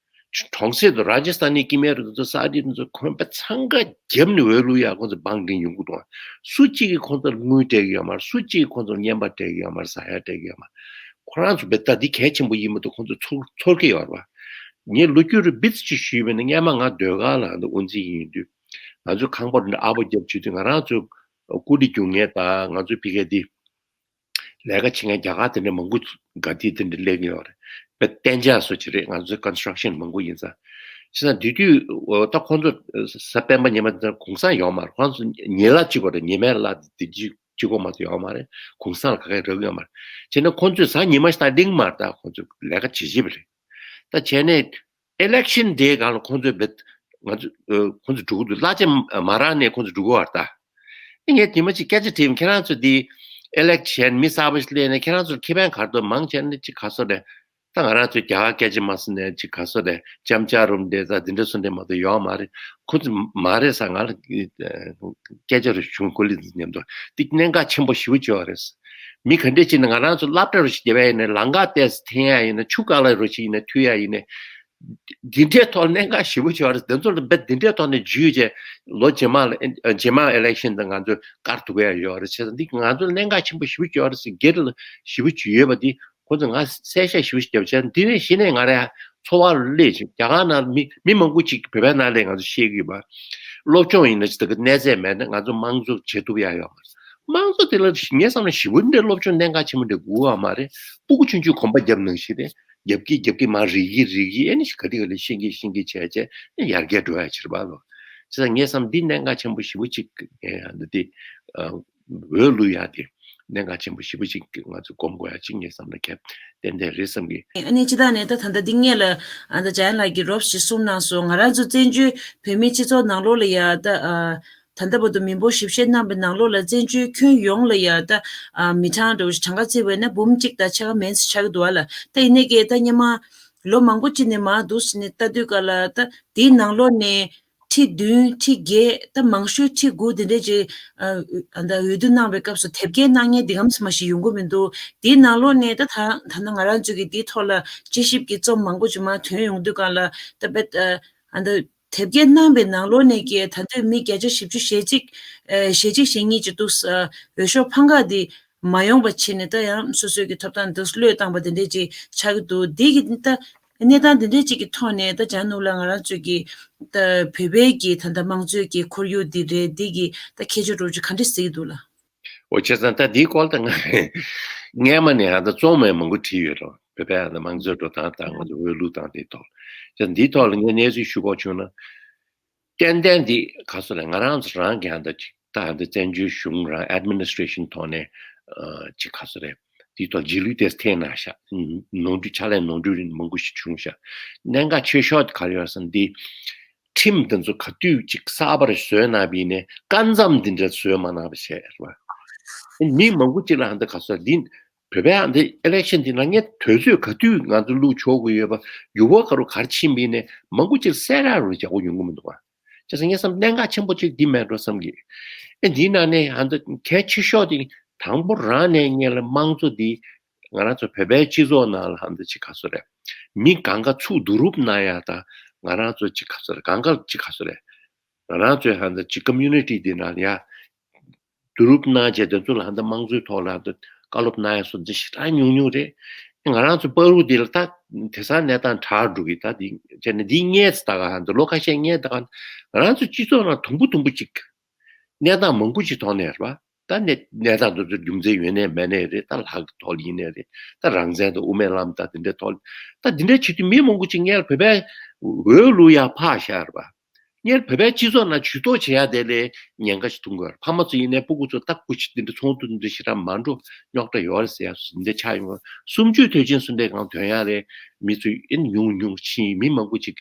གྲོང་གསེབ་དུ་རཱ་ཇི་སྟན་ནི་ཀི་མེ་རུ་དེ་ཚོ་ས་ཌི་དེ་ཚོ་གོན་པ་འཚང་ཁ་བརྒྱབ་ནས་འོས་བླུག་ཡག་ཁོང་ཚོ་བང་བསྒྲིགས་ཡོང་གི་འདུག་སུ་གཅིག་གིས་ཁོང་ཚོར་དངུལ་སྤྲད་ཀྱི་ཡོད་མ་རེད། སུ་གཅིག་གིས་ཁོང་ཚོར་རྔན་པ་སྤྲད་ཀྱི་ཡོད་མ་རེད། ཟ་ཡག་སྤྲད་ཀྱི་ཡོད་མ་རེད། ཁོ་རང་ཚོ་བེ་ད་འདི་གལ་ཆེན་པོ་ཡིན་མ་གཏོགས་ཁོང་ཚོ་ཚོར་ཚོར་གྱི་ཡོད་རེད་བ། ངས་ལོ་རྒྱུས་རུ་བིད་ཅིག་ཞུས་པ་ཡིན་ན་སྔོན་མ་ང་ཟློས་གར་ལ་ཨ་ནི་དབུ་འཛིན་ཡིན་དུས་ང་ཚོའི་ཁང་པ་འདི་ཨ་བོ་རྒྱབ་བྱེད་དུས་ང་རང་ཚོའི་སྐུ་ལྡི་རྒྱུག་མཁན་དང་ང་ཚོའི་ཕ་གི་འདི་ལས་ཀ་བྱེད་མཁན་རྒྱ་གར་དེ་འདྲ་མང་པོ་དགའ་ལྡིག་དེ་འདྲ་སླེབས་ཀྱི་ཡོད་རེད། བེ་གཏན་འཇགས་སུ་ཅི་རེད། ང་ཚོའི་ཀོན་སི་ཊྲག་ཤན་མང་པོ་ཡིན་ཙང་། བྱས་ཙང་དེ་དུས་ད་ཁོང་ཚོ་གཟའ་སྤེན་པ་ཉི་མ་དེ་གུང་སེང་ཡོད་མ་རེད། ཁོང་ཚོ་ཉི་ལ་གཅིག་པ་རེད། ཉི་མའི་ལ་དེ་གཅིག་གཅིག་པོ་མ་གཏོགས་ཡོད་མ་རེད། གུང་སེང་ལ་ག་གེ་རག་ཡོད་མ་རེད། བྱས་ན་ཁོང་ཚོས་གཟའ་ཉི་མ་ཞིག་ད་གླེང་མ་རེད། ད་ཁོང་ཚོས་ལས་ཀ་བྱེད་བྱེད་པ་རེད། ད་བྱས་ནས་ཨི་ལེག་ཤན་དེའི་སྒང་ལ་ཁོང་ཚོས་བེད་ང་ཚོ་ཁོང་ཚོ་འགྲོ་གི་འདུག་གླ་ཆ་མ་རག་ནས་ཁོང་ཚོ་འགྲོ་གི་ཡོད་རེད་ད། ངས་དེ་མ་ཅིག་སྐད་ཆ་དྲིས། ཁྱེད་རང་ཚོ་འདི་ཨི་ལེག་ཤན་མི་གསར་པ་ཞིག་སླེབས་ནས་ཁྱེད་རང་ཚོར་ཁེ་ཕན་ག་རེ་འདུག་མང་ཆེ་ནས་ཅིག་ག་ཚོད་རེད། ད་ང་རང་ཚོའི་རྒྱ་གར་སྐད་ཆ་མ་ཟིན་ནས་ཅིག་ག་ཚོད་རེད། ལྕམ་ལྕགས་རུམ་འདྲ་ད་འདི་འདྲ་སུ་འདྲ་མ་གཏོགས་ཡོད་མ་རེད། ཁོ་ཚོ་མ་རེད་ས་ང་ལ་སྐད་ཆ་རུ་བྱུང་། ཁོ་ལི་མཉམ་དུ་འདི་གནད་འགག་ཆེན་པོ་ཞེ་པོ་ཅིག་ཡོད་རེད། མི་ག་འདྲས་ཅིག་ནས་ང་རང་ཚོ་སློབ་གྲྭ་རུ་ཞིག་བསྡད་པ་ཡིན་ན་ལམ་ཁ་ཏོག་ཙམ་འཐེན་ཡ་ཡིན་ན་ཆུ་དཀར་ལ་རུ་ཞིག་ཡིན་ན་འཐུ་ཡ་ཡིན་ན། འདི་འདྲའི་ཐོག་གནད་འགག་ཞེ་པོ་ཅིག་ཡོད་རེད། དེ་ཚོ་ལ་རྦད་འདི་འདྲའི་ཐོག་ནས་འཇུས་བྱས་ལོ་རྗེས་མ་ལ་རྗེས་མ་ཨི་ལེག་ཤན་དང་ང་ཚོས་བཀར་ཐུབ་ཡ་ཡོད་རེད། བྱས་ཙང་འདི་ང་ཚོ་ལ་གནད་འགག་ཆེན་པོ་ཞེ་པོ་ཅིག་ཡོད་རེད་ཟེར། སྒེར་ལ་ཞེ་པོ་ཅིག་ཡོད་པ་འདི་ཁོ་ཚོ་ང་གསལ་བཤད་ཞེ་པོ་ཅིག་བརྒྱབ་བྱས། འདི་ནས་གཞི་ནས་ང་རང་ཚོར་བ་སླེབས་བྱུང་། རྒྱ་གར་ནང་མི་མི་མང་པོ་ཅིག་བོད་པའི་ནང་སླེབས་ང་ཚོ་ཤེས་ཀྱི་ཡོད་པ། སློབ་སྦྱོང་ཡིན་ན་ཅི་ད་གི་གནས་ཚད་མེད་ན་ང་ཚོ་དམངས་གཙོ་བྱེད་ཐུབ་ཡ་ཡོད་མ་རེད། དམངས་གཙོ་དེ་ལ་ངའི་བསམ་ན་ཞེ་པོ་འདྲ་སློབ་སྦྱོང་གནད་འགག་ཆེན་པོ་འདྲ་དགོས་པ་མ་རེད། སྤུ་གུ་ཆུང་ཆུང་གོམ་པ་རྒྱབ་ནང་བཞིན་རེད། རྒྱབ་ཀྱི་རྒྱབ་ཀྱི་མར་རིལ་གྱི་རིལ་གྱི་ཨེ་ནི་ག་དེ་ག་ལེ་ཤེས་ཀྱི་ཤེས་ཀྱི་བྱས་བྱས་ཨེ་ཡར་རྒྱས་འགྲོ་ཡ་ཕྱིར་བ་ལོ། བྱས་ཙང་ངས་བསམ་འདི་གནད་འགག་ཆེན་པོ་ཞེ་པོ་ཅིག་ཨེ་ཡ་འདི་དེ་འོས་བླུག་ཡ་དེ་གནད་འགག་ཆེན་པོ་ཞེ་པོ་ཅིག་ང་ཚོ་སྒོམ་དགོས་ཡ་ཅིག་ངས་བསམ་ན་གལ་ཏན་ཏན་རེད་བསམ་གི། ཨ་ནི་སྤྱི་བཏང་ནས་ད་ད་ལྟ་འདི་སྔས་ལ་ཨ་ད་འཇམ་དབྱངས་ལགས་ཀྱིས་རོབ་ཅིག་གསུངས་གནང་སོང་། ང་རང་ཚོ་བཙན་བྱོལ་བོད་མིའི་སྤྱི་ཚོགས་ནང་ལོགས་ལ་ཡ་ད་ཨ། ད་ལྟ་བར་དུ་མི་འབོར་ཞིབ་བཤེར་གནང་བའི་ནང་ལོགས་ལ་བཙན་བྱོལ་ཁྱོན་ཡོངས་ལ་ཡ་ད་ཨ་མི་གྲངས་འདྲ་བོ་ཞིག་གྲངས་ཀ་བརྩིས་པ་ཡིན་ན་འབུམ་གཅིག་དང་ཕྱེད་ཀ་མན་ཙམ་ཆགས་ཀྱི་འདུག་བ་ལ། ད་ཡིན་ནའི་གི་ད་སྔོན་མ་ལོ་མང་པོ་ཅིག་ནས་མར་འདུག་ཟེར་ནས་ལྟ་དུས་ག་ལ་ད་དེའི་ནང་ལོགས་ནས་ཁྲི་བདུན་ཁྲི་བརྒྱད་ད་མང་ཤོས་ཁྲི་དགུ་དེ་འདྲས་ཅིག་ཨ་ད་འོས་བསྡུ་གནང་བའི་སྐབས་སུ་དེབ་སྐྱེལ་གནང་མཁན་འདི་གམ་ཙམ་ཞིག་ཡོང་གི་མི་འདུག་དེའི་ནང་ལོགས་ནས་ད་ད་ད་ནང་ང་རང་ཚོ་གི་དེའི་ཐོག་ལ་དཔྱད་ཞིབ་ཀྱི་རྩོམ་མང་པོ་ཅིག་མར་ཐོན་ཡོང་དུས་ག་ལ་ད་དཔེ་ཨ་ད། དེབ་སྐྱེལ་གནང་བའི་ནང་ལོགས་ནས་ཀྱི་ད་དུང་མི་བརྒྱ་ཆ་བཞི་བཅུ་ཞེ་གཅིག་ཨེ་ཞེ་གཅིག་ཞེ་གཉིས་ཀྱི་འདུག་ས་འོས་ཤོག་འཕང་ག་དེ་མ་ཡོང་པ་བྱས་ནས་ད་ཡང་སོ་སོའི་གི་ཐོབ་ཐང་འདུག་བློས་བཏང་པ་དེ་འདྲས་ཅིག་ཆགས་ཀྱི་འདུག་འདི་གི་ད་གནས་སྟངས་དེ་འདྲས་ཅིག་གི་ཐོག་ནས་ད་བྱང་ནུབ་ལ་ང་རང་ཚོས་ཀྱི་ད་བོད་པའི་གི་ད་ད་དམངས་གཙོའི་གི་ཁོར་ཡུག་འདི་རེད། འདི་གི་ད་ཁྱད་ཆོས་འདྲ་བོ་ཅིག་ག་འདྲས་གཟིགས་འདུག་ལ། འོ་བྱས་ཙང་ད་འདིའི་སྐོར་ད་ང་སྔས་མ་ནས་ཧ་ད་རྩོམ་མང་པོ་བྲིས་ཡོད་རོ། བོད་པའི་ཧ་ད་དམངས་གཙོའི་འགྲོ་སྟངས་དང་ང་ཚོ་འོས་བླུག་སྟངས་དེའི་ཐོག་བྱས་ཙང་འདིའི་ཐོག་ལ་ངས་གནས་ཚུལ་ཞུ་དགོས་བྱུང་ན། ཏན་ཏན་འདི་ག་ཚོད་ལ་ང་རང་ཚོ་རང་གི་ཧ་ད་ཅིག་ད་ཧ་ད་བཙན་བྱོལ་གཞུང་རང་ཨེཌ་མི་ནི་སི་ཊི་རེ་ཤན་ཐོག་ནས་ཅིག་ག་ཚོད་རེད། འདིའི་ཐོག་རྗེས་ལུས་དེ་ཐེབས་གནང་ཤག་ནོར་འཁྲུལ་ཕྱག་ལས་ནོར་འཁྲུལ་མང་པོ་ཞིག་བྱུང་ཤག་གནད་འགག་ཆེ་ཤོས་དེ་ག་རེ་ཡོད་ཟེར་ན་འདི། ཁྲིམས་དེ་ཚོ་ག་དུས་ཅིག་གསར་པར་བཟོས་གནང་བ་ཡིན་ནའི་སྐབས་མཚམས་འདི་འདྲ་བཟོས་མ་གནང་བ་བྱས་རེད་བ། མི་མང་པོ་ཅིག་ལ་ཧ་འདི་ག་ཚོད་འདི་བོད་པའི་ཧ་འདི་ཨི་ལེག་ཤན་འདི་ནང་ངས་དུས་ཚོད་ག་དུས་ང་ཚོ་བླུག་ཆོག་གི་ཡོད་པ་འགྱུར་བ་ག་རུ་ག་རེ་ཕྱིན་པ་ཡིན་ནའི་མང་པོ་ཅིག་གསལ་རག་རུ་རྒྱག་གོ་ཡོང་གི་མི་འདུག་བ། བྱས་ཙང་ངས་བསམ་གནད་འགག་ཆེན་པོ་ཅིག་འདི་མེད་འགྲོ་བསམ་གི། ཨེ་འདིའི་ནང་ནས་ཧ་འདི་གལ་ཆེ་ཤོས་དེ་དང་པོ་རང་ནས་ངས་ལ་དམངས་གཙོ་འདི་ང་རང་ཚོ་བོད་པའི་སྤྱི་ཚོགས་ནང་ལ་ཧ་འདི་ཅིག་ག་ཚོད་རེད། མི་གང་ག་ཚུགས་བསྡུ་རུབ་གནང་ཡ་ད་ང་རང་ཚོ་ཅིག་ག་ཚོད་རེད། གང་ག་ཅིག་ག་ཚོད་རེད། ང་རང་ཚོའི་ཧ་འདི་ཅིག་ཀོ་མུ་ནི་ཊི་འདི་ནང་ལ་ཡ་བསྡུ་རུབ་གནང་བྱས་དེ་ཚོ་ལ་ཧ་འདི་དམངས་གཙོའི་ཐོག་ལ་ཧ་འདི་བཀའ་སློབ་གནང་ཡ་སོགས་འདི་ཞེ་དྲག་ཉུང་ཉུང་རེད། ང་རང་ཚོ་བར་དུ་འདི་ལ་ད་དེང་སང་གནས་སྟངས་དྲག་འགྲོ་གི་ད་འདི་བྱས་ནས་འདི་སྔས་ད་ག་ཧ་འདི་ལོ་ཁ་ཤས་སྔས་ད་ག་ང་རང་ཚོ་སྤྱི་ཚོགས་ནང་དུམ་བུ་དུམ་བུ་ཅིག་གནས་སྟངས་མང་པོ་ཅིག་ཐོག་ནས་རེད་བ། ད་ ད་གནས་གནས་སྟངས་དེ་ཚོ་རྒྱུ་མཚན་ཡོད་ནའི་མེད་ནའི་རེད། ད་ལག་གི་ཐོག་ལ་ཡིན་ནའི་རེད། ད་རང་བཙན་དང་དབུ་མའི་ལམ་ད་དེ་འདྲའི་ཐོག་ལ་ད་དེ་འདྲའི་བྱེད་དུས་མི་མང་པོ་ཅིག་སྔོན་ལ་བོད་པའི་འོས་བླུག་ཡ་ཕར་བཞག་རེད་པ། སྔོན་ལ་བོད་པའི་སྤྱི་ཚོགས་ནང་ཇུས་གཏོགས་བྱེད་ཡ་དེ་ལས་ཉེན་ཁ་ཞིག་མཐོང་གི་ཡོད་རེད། ཕ་མ་ཚོ་ཡིན་ནའི་སྤུ་གུ་ཚོ་ད་སྐུ་མཁྱེན་འདི་འདྲ་ཚོགས་འདུ་འདི་འདྲ་ཞེ་དྲག་མ་འགྲོ། རྙོག་དྲ་ཡོད་རེད་ཟེར་ཡ་ཚོ་འདི་འདྲ་ཆགས་ཡོང་བ། གསུམ་བཅུའི་དུས་ཆེན་སུ་འདྲའི་སྒང་ཐོན་ཡ་རེད། མི་ཚོ་ཨེ་ཉུང་ཉུང་ཕྱིན། མི་མང་པོ་ཅིག་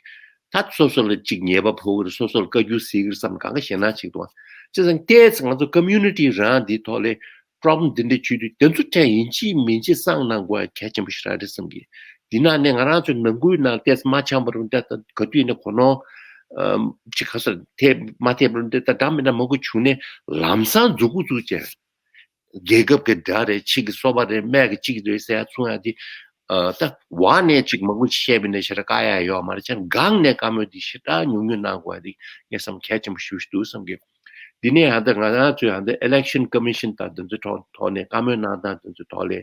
ད་སོ་སོ་ལ་ཅིག་ཉེས་པ་ཕོག་གི་རེད། སོ་སོ་ལ་བཀའ་བཀྱོན་གཟིགས་ཀྱི་རེད་བསམ་གང་ག་ཞེད་སྣང་ཅིག་འདུག་ཨ། བྱས་ཙང་ཏོག་ཙམ་ང་ཚོ་ཀོ་མིའུ་ནི་ཊི་རང་འདིའི་ཐོག་ལ་པོ་རོབ་ལེམ་འདི་འདྲ་བྱུང་དུས་དེ་ཚོ་གྲས་ཡིན་གཅིག་མིན་གཅིག་སང་གནང་དགོས་གལ་ཆེན་པོ་ཞིག་རང་རེད་བསམ་གི། འདི་ནང་ནས་ང་རང་ཚོའི་ནང་ཁུལ་ནང་ཏོག་ཙམ་མ་འཆམ་པ་རུ་འདི་ལྟ་ག་དུས་ནས་གོ་ནོར་ཅིག་ག་ས་ཐེབས་མ་ཐེབས་པ་རུ་འདི་ལྟ་འདྲ་མི་འདྲ་མང་པོ་བྱུང་ནས་ལམ་སང་མཛུབ་གུ་བཙུགས་བྱས། རྒྱལ་ཁབ་ཀྱི་དགྲ་རེད། ཕྱི་གི་སོ་པ་རེད། སྨད་ཀྱི་གཅིག་རེད་ཟེར་ཡ་མཚུངས་ཡ་དེ། ཨ་ད་འོག་ནས་ཅིག་མང་པོ་ཞིག་བཤད་པ་ཡིན་ན་ཞེ་དྲག་བཀག་ཡ་ཡོད་མ་རེད། བྱས་ཙང་སྒང་ནས་བཀའ་མོལ་འདི་ཞེ་དྲག་ཉུང་ཉུང་གནང་དགོས་ཡ་དེ་ངས་བསམ་གལ་ཆེན་པོ་ཞེ་པོ་ཞིག་འདུག་བསམ་གི། འདི་ནས་ཡང་ད་ང་རང་ཚོའི་ཡང་ད་ཨི་ལེག་ཤན་ཀོ་མི་ཤན་དང་དེ་ཚོའི་ཐོག་ཐོག་ནས་བཀའ་མོལ་གནང་སྟངས་དེ་ཚོའི་ཐོག་ལ་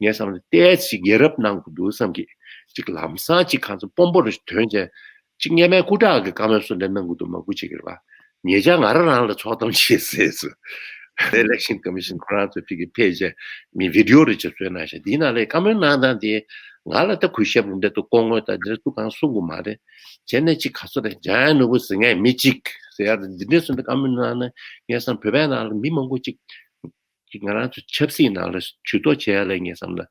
ངས་བསམ་ན་ཏོག་ཙམ་ཞིག་ཡ་རབས་གནང་དགོས་འདུག་བསམ་གི། ཅིག་ལམ་སང་ཅིག་གང་ཚོ་དཔོན་པོ་རུ་ཐོན་བྱས། ཅིག་སྔོན་མའི་སྐུ་དྲག་གི་བཀའ་མོལ་སུ་འདྲ་གནང་དགོས་འདུག་མང་པོ་ཅིག་རེད་པ། ཉེ་ཆར་ང་རང་རང་ལ་ཚོགས་གཏམ་བྱས་ཟེར་སོང་། ཨི་ལེག་ཤན་ཀོ་མི་ཤན་ཁོ་རང་ཚོ་ཕ་གིར་ཕེབས་བྱས་མི་བི་ཌི་ཡོ་རེ་ཅིག་བཟོས་གནང་ཤག་འདིའི་ནང་ལ་བཀའ་མོལ་གནང་སྟངས་དེ་ང་ལ་ད་གུས་ཞབས་རུ་འདྲ་འདུག་སྐུ་ངོ་དང་འདི་འདྲ་ཐུགས་གང་གསུང་དགོས་མ་རེད། བྱས་ནས་ཅིག་ག་ཚོད་རེད། འཇམ་དབྱངས་ནོར་བུ་ཟེར་མཁན་མི་གཅིག་ཟེར་ཡ་རེད། འདི་འདྲའི་སུ་འདྲ་བཀའ་མོལ་གནང་ན་ངས་བསམ་བོད་པའི་ནང་ལ་མི་མང་པོ་ཅིག་ཅིག་ང་རང་ཚོ་ཆབ་སྲིད་ནང་ལ་ཇུས་གཏོགས་བྱེད་ཡ་ལ་ངས་བསམ་ན་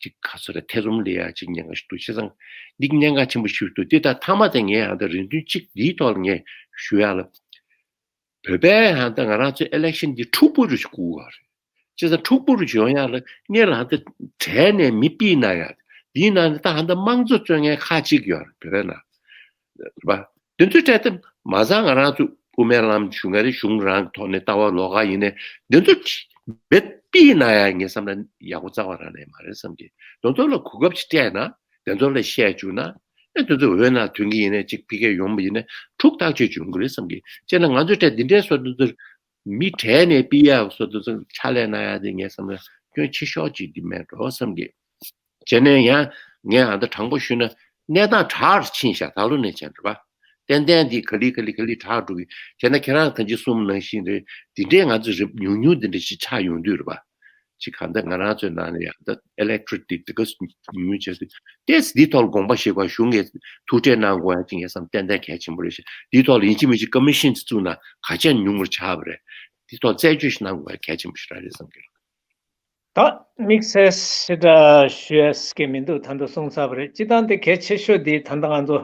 ཅིག་ག་ཚོད་རེད། ཐེ་ཚོམ་སླེབས་ཡ་ཅིག་ཉེན་ཁ་ཞིག་འདུག་བྱས་ཙང་འདི་ཉེན་ཁ་ཆེན་པོ་ཞིག་འདུག་དེ་ལྟར་མཐའ་མ་དེ་ངས་ཡང་ད་རེ་འདུན་ཅིག་འདིའི་ཐོག་ལ་ངས་ཞུ་ཡ་ལ། བོད་པའི་ཡང་ད་ང་རང་ཚོའི་ཨི་ལེག་ཤན་འདི་འཁྲུག་པོ་རུ་ཞིག་བསྐུར་བ་རེད། བྱས་ཙང་འཁྲུག་པོ་རུ་ཞིག་ཡོང་ཡ་ལ་སྔོན་ལ་ཡང་ད་གྲས་ནས་མི་ཕུད་གནང་ཡ། འདིའི་ནང་ནས་ད་ཡང་ད་དམངས་གཙོ་རྩོད་མཁན་ཁག་ཅིག་ཡོད་རེད་བོད་པའི་ནང་། རེད་པ། དེ་ཚོའི་གྲས་དེ་མ་ཚང་ང་རང་ཚོ་དབུ་མའི་ལམ་ཞུ་མཁན་རེད། གཞུང་རང་གི་ཐོག་ནས་ལྟ་བ་ལོགས་ཀ་ཡིན་ནའི་དེ་ཚོ་བེད་ཕུད་གནང་ཡ་ངས་བསམ་ན་ཡག་པོ་རྩ་བ་རང་ནས་མ་རེད་བསམ་གི། དེ་ཚོ་ལ་གོ་སྐབས་ཅིག་སྤྲད་ན་དེ་ཚོ་ལ་བཤད་བཅུག་ན་ཨེ་དེ་ཚོ་འོས་ནང་ཐོན་གི་ཡིན་ནའི་ཅིག་ཕ་གིར་ཡོང་བ་ཡིན་ནའི་འཁྲུག་ཐག་ཆོད་ཅིག་ཡོང་གི་རེད་བསམ་གི། བྱས་ན་ང་ཚོའི་གྲས་འདི་འདྲའི་བཟོ་འདི་ཚོ་མི་གྲས་ནས་ཕུད་ཡ་བཟོ་འདི་ཚོ་ཕྱག་ལས་གནང་ཡ་དེ་ངས་བསམ་ན་སྐྱོན་ཆེ་ཤོས་ཅིག་འདི་མེད་འགྲོ་བསམ་གི། བྱས་ནས་ཡང་ངས་ཨ་ད་དྲང་པོ་ཞུས་ན་གནས་སྟངས་དྲག་ཕྱིན་ཤག་ད་ལོ་ནས་བྱས་འགྲོ་བ། ཏན་ཏན་འདི་ག་ལེ་ག་ལེ་ག་ལེ་དྲག་འགྲོ་གི། བྱས་ན་ཁྱེད་རང་གང་ཅི་གསུངས་ནང་བཞིན་རེད། འདི་འདྲའི་ང་ཚོ་རིབ་ཉུང་ཉུང་འདི་འདྲ་ཞིག་ཆགས་ཡོང་དུས་རེད་པ། ཅིག་གང་ལྟར་ང་རང་ཚོའི་ནང་ནས་ཡང་ད་ཨི་ལེག་ཊོ་རེ་ཊི་འདི་ག་ཉུང་ཉུང་བྱས་ཏེ་ཏེས་འདི་ཐོག་ལ་དགོངས་པ་བཞེས་པ་གཞུང་གིས་ཐུགས་ཁྲལ་གནང་དགོས་ཡ་ཅིག་ངས་བསམ་ཏན་ཏན་གལ་ཆེན་པོ་རེད་ཤག་འདི་ཐོག་ལ་ཡིན་གཅིག་མིན་གཅིག་ཀོ་མི་ཤན་ཅིག་བཙུགས་ན་ག་ཚད་ཉུང་བར་ཆགས་པ་རེད། འདི་ཐོག་རྩད་གཅོད་ཞིག་གནང་དགོས་ཡ་གལ་ཆེན་པོ་ཞིག་རང་རེད་བསམ་གི། ད་དམིགས་བསལ་ཞེ་དྲག་ཞུ་ཡས་ཀྱི་མི་འདུག་ད་ལྟ་གསུངས་ཚར་བ་རེད། སྤྱིར་བཏང་དེ་གལ་ཆེ་ཤོས་དེ་ད་ལྟ་ང་ཚོ་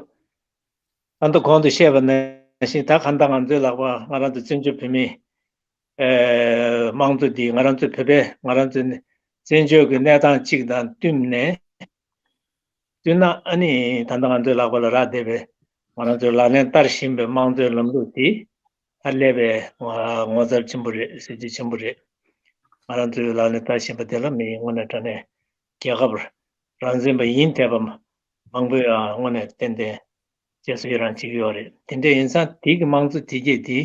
ད་ལྟ་གོང་དུ་བཤད་པ་ནང་བཞིན་ད་གང་ལྟར་ང་ཚོའི་ལག་པ་ང་རང་ཚོ་བཙན་བྱོལ་བོད་མི་དམངས་གཙོ་འདི་ང་རང་ཚོའི་བོད་པའི་ང་རང་ཚོའི་བཙན་བྱོལ་གྱི་གནས་སྟངས་གཅིག་དང་བསྟུན་ནས་བསྟུན་ན་ཨ་ནི་ད་ལྟ་ང་ཚོའི་ལག་པ་ལ་རག་བསྡད་པའི་ང་རང་ཚོའི་ལག་ལེན་བསྟར་བཞིན་པའི་དམངས་གཙོའི་ལམ་ལུགས་འདི་ད་སླེབས་པའི་ངོ་མཚར་ཆེན་པོ་རེད། གཟི་བརྗིད་ཆེན་པོ་རེད། ང་རང་ཚོའི་ལག་ལེན་བསྟར་བཞིན་པ་དེ་ལ་མི་དངོས་གནས་དྲང་གནས་རྒྱལ་ཁབ་རང་བཙན་པ་ཡིན་བསྡད་པ་མང་པོས་ཡང་དངོས་གནས་ཏན་ཏན་རྗེས་སུ་ཡི་རང་བྱེད་ཀྱི་ཡོད་རེད། དེ་འདྲ་ཡིན་ཙང་དེ་གི་དམངས་གཙོ་དེ་གྱད་དེ་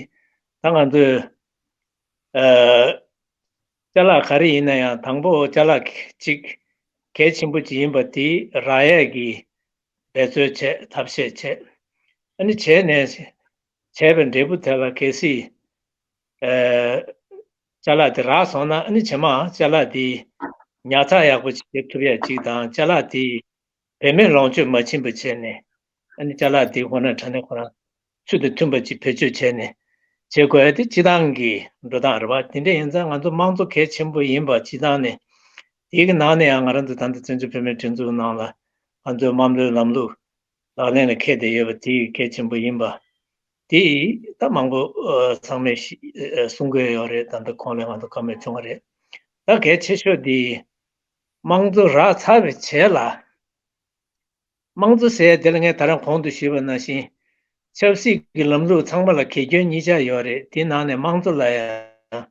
ད་ང་ཚོས་ཨ་ཅ་ལག་ག་རེ་ཡིན་ན་ཡང་དང་པོ་ཅ་ལག་ཅིག་གལ་ཆེན་པོ་ཅིག་ཡིན་པ་དེ་རག་ཡས་ཀྱི་འབད་རྩོལ་བྱས། ཐབས་ཤེས་བྱས། ཨ་ནི་བྱས་ནས་བྱས་པའི་འབྲས་བུ་དེ་ལ་གལ་སྲིད་ཨ་ཅ་ལག་དེ་རག་སོང་ན་ཨ་ནི་རྗེས་མ་ཅ་ལག་དེ་ཉར་ཚགས་ཡག་པོ་ཅིག་བྱེད་ཐུབ་ཡ་ཅིག་དང་ཅ་ལག་དེ་བེད་མེད་ལོངས་སྤྱོད་མ་ཕྱིན་པ་བྱས་ནས་ཨ་ནི་ཅ་ལག་དེ་ཁོ་ན་དྲང་གནས་ཁོ་རང་ཚུལ་དང་མཐུན་པ་ཅིག་བེད་སྤྱོད་བྱས་ནས་བྱེད་དགོས་ཡ་དེ་སྤྱིར་བཏང་གི་འགྲོ་སྟངས་རེད་བ། དེ་འདྲ་ཡིན་ཙང་ང་ཚོ་དམངས་གཙོ་གལ་ཆེན་པོ་ཡིན་པ་སྤྱིར་བཏང་ནས་དེའི་གི་ནང་ནས་ཡང་ང་རང་ཚོ་ད་ལྟ་བཙན་བྱོལ་བོད་མིའི་སྒྲིག་འཛུགས་ནང་ལ་ང་ཚོའི་དམངས་གཙོའི་ལམ་ལུགས་ལག་ལེན་ལ་འཁེལ་བསྡད་ཡོད་པ་དེ་གལ་ཆེན་པོ་ཡིན་པ། དེ་ད་མང་པོ་ཨ་ཚང་མས་ཤི་ཨ་གསུང་གི་ཡོད་རེད། ད་ལྟ་གོང་ལ་ང་ཚོ་བཀའ་མོལ་བྱུང་བ་རེད། ད་གལ་ཆེ་ཤོས་དེ་དམངས་གཙོ་རག་ཚར་བའི་རྗེས་ལ་དམངས་གཙོ་ཟེར་ཡ་དེ་ལ་ངས་ད་རང་གོང་དུ་ཞུས་པ་ནང་བཞིན་ཆབ་སྲིད་ཀྱི་ལམ་ལུགས་ཚང་མ་ལ་གལ་སྐྱོན་གཉིས་ཆ་ཡོད་རེད། དེ་ནང་ནས་དམངས་གཙོ་ལ་ཡང་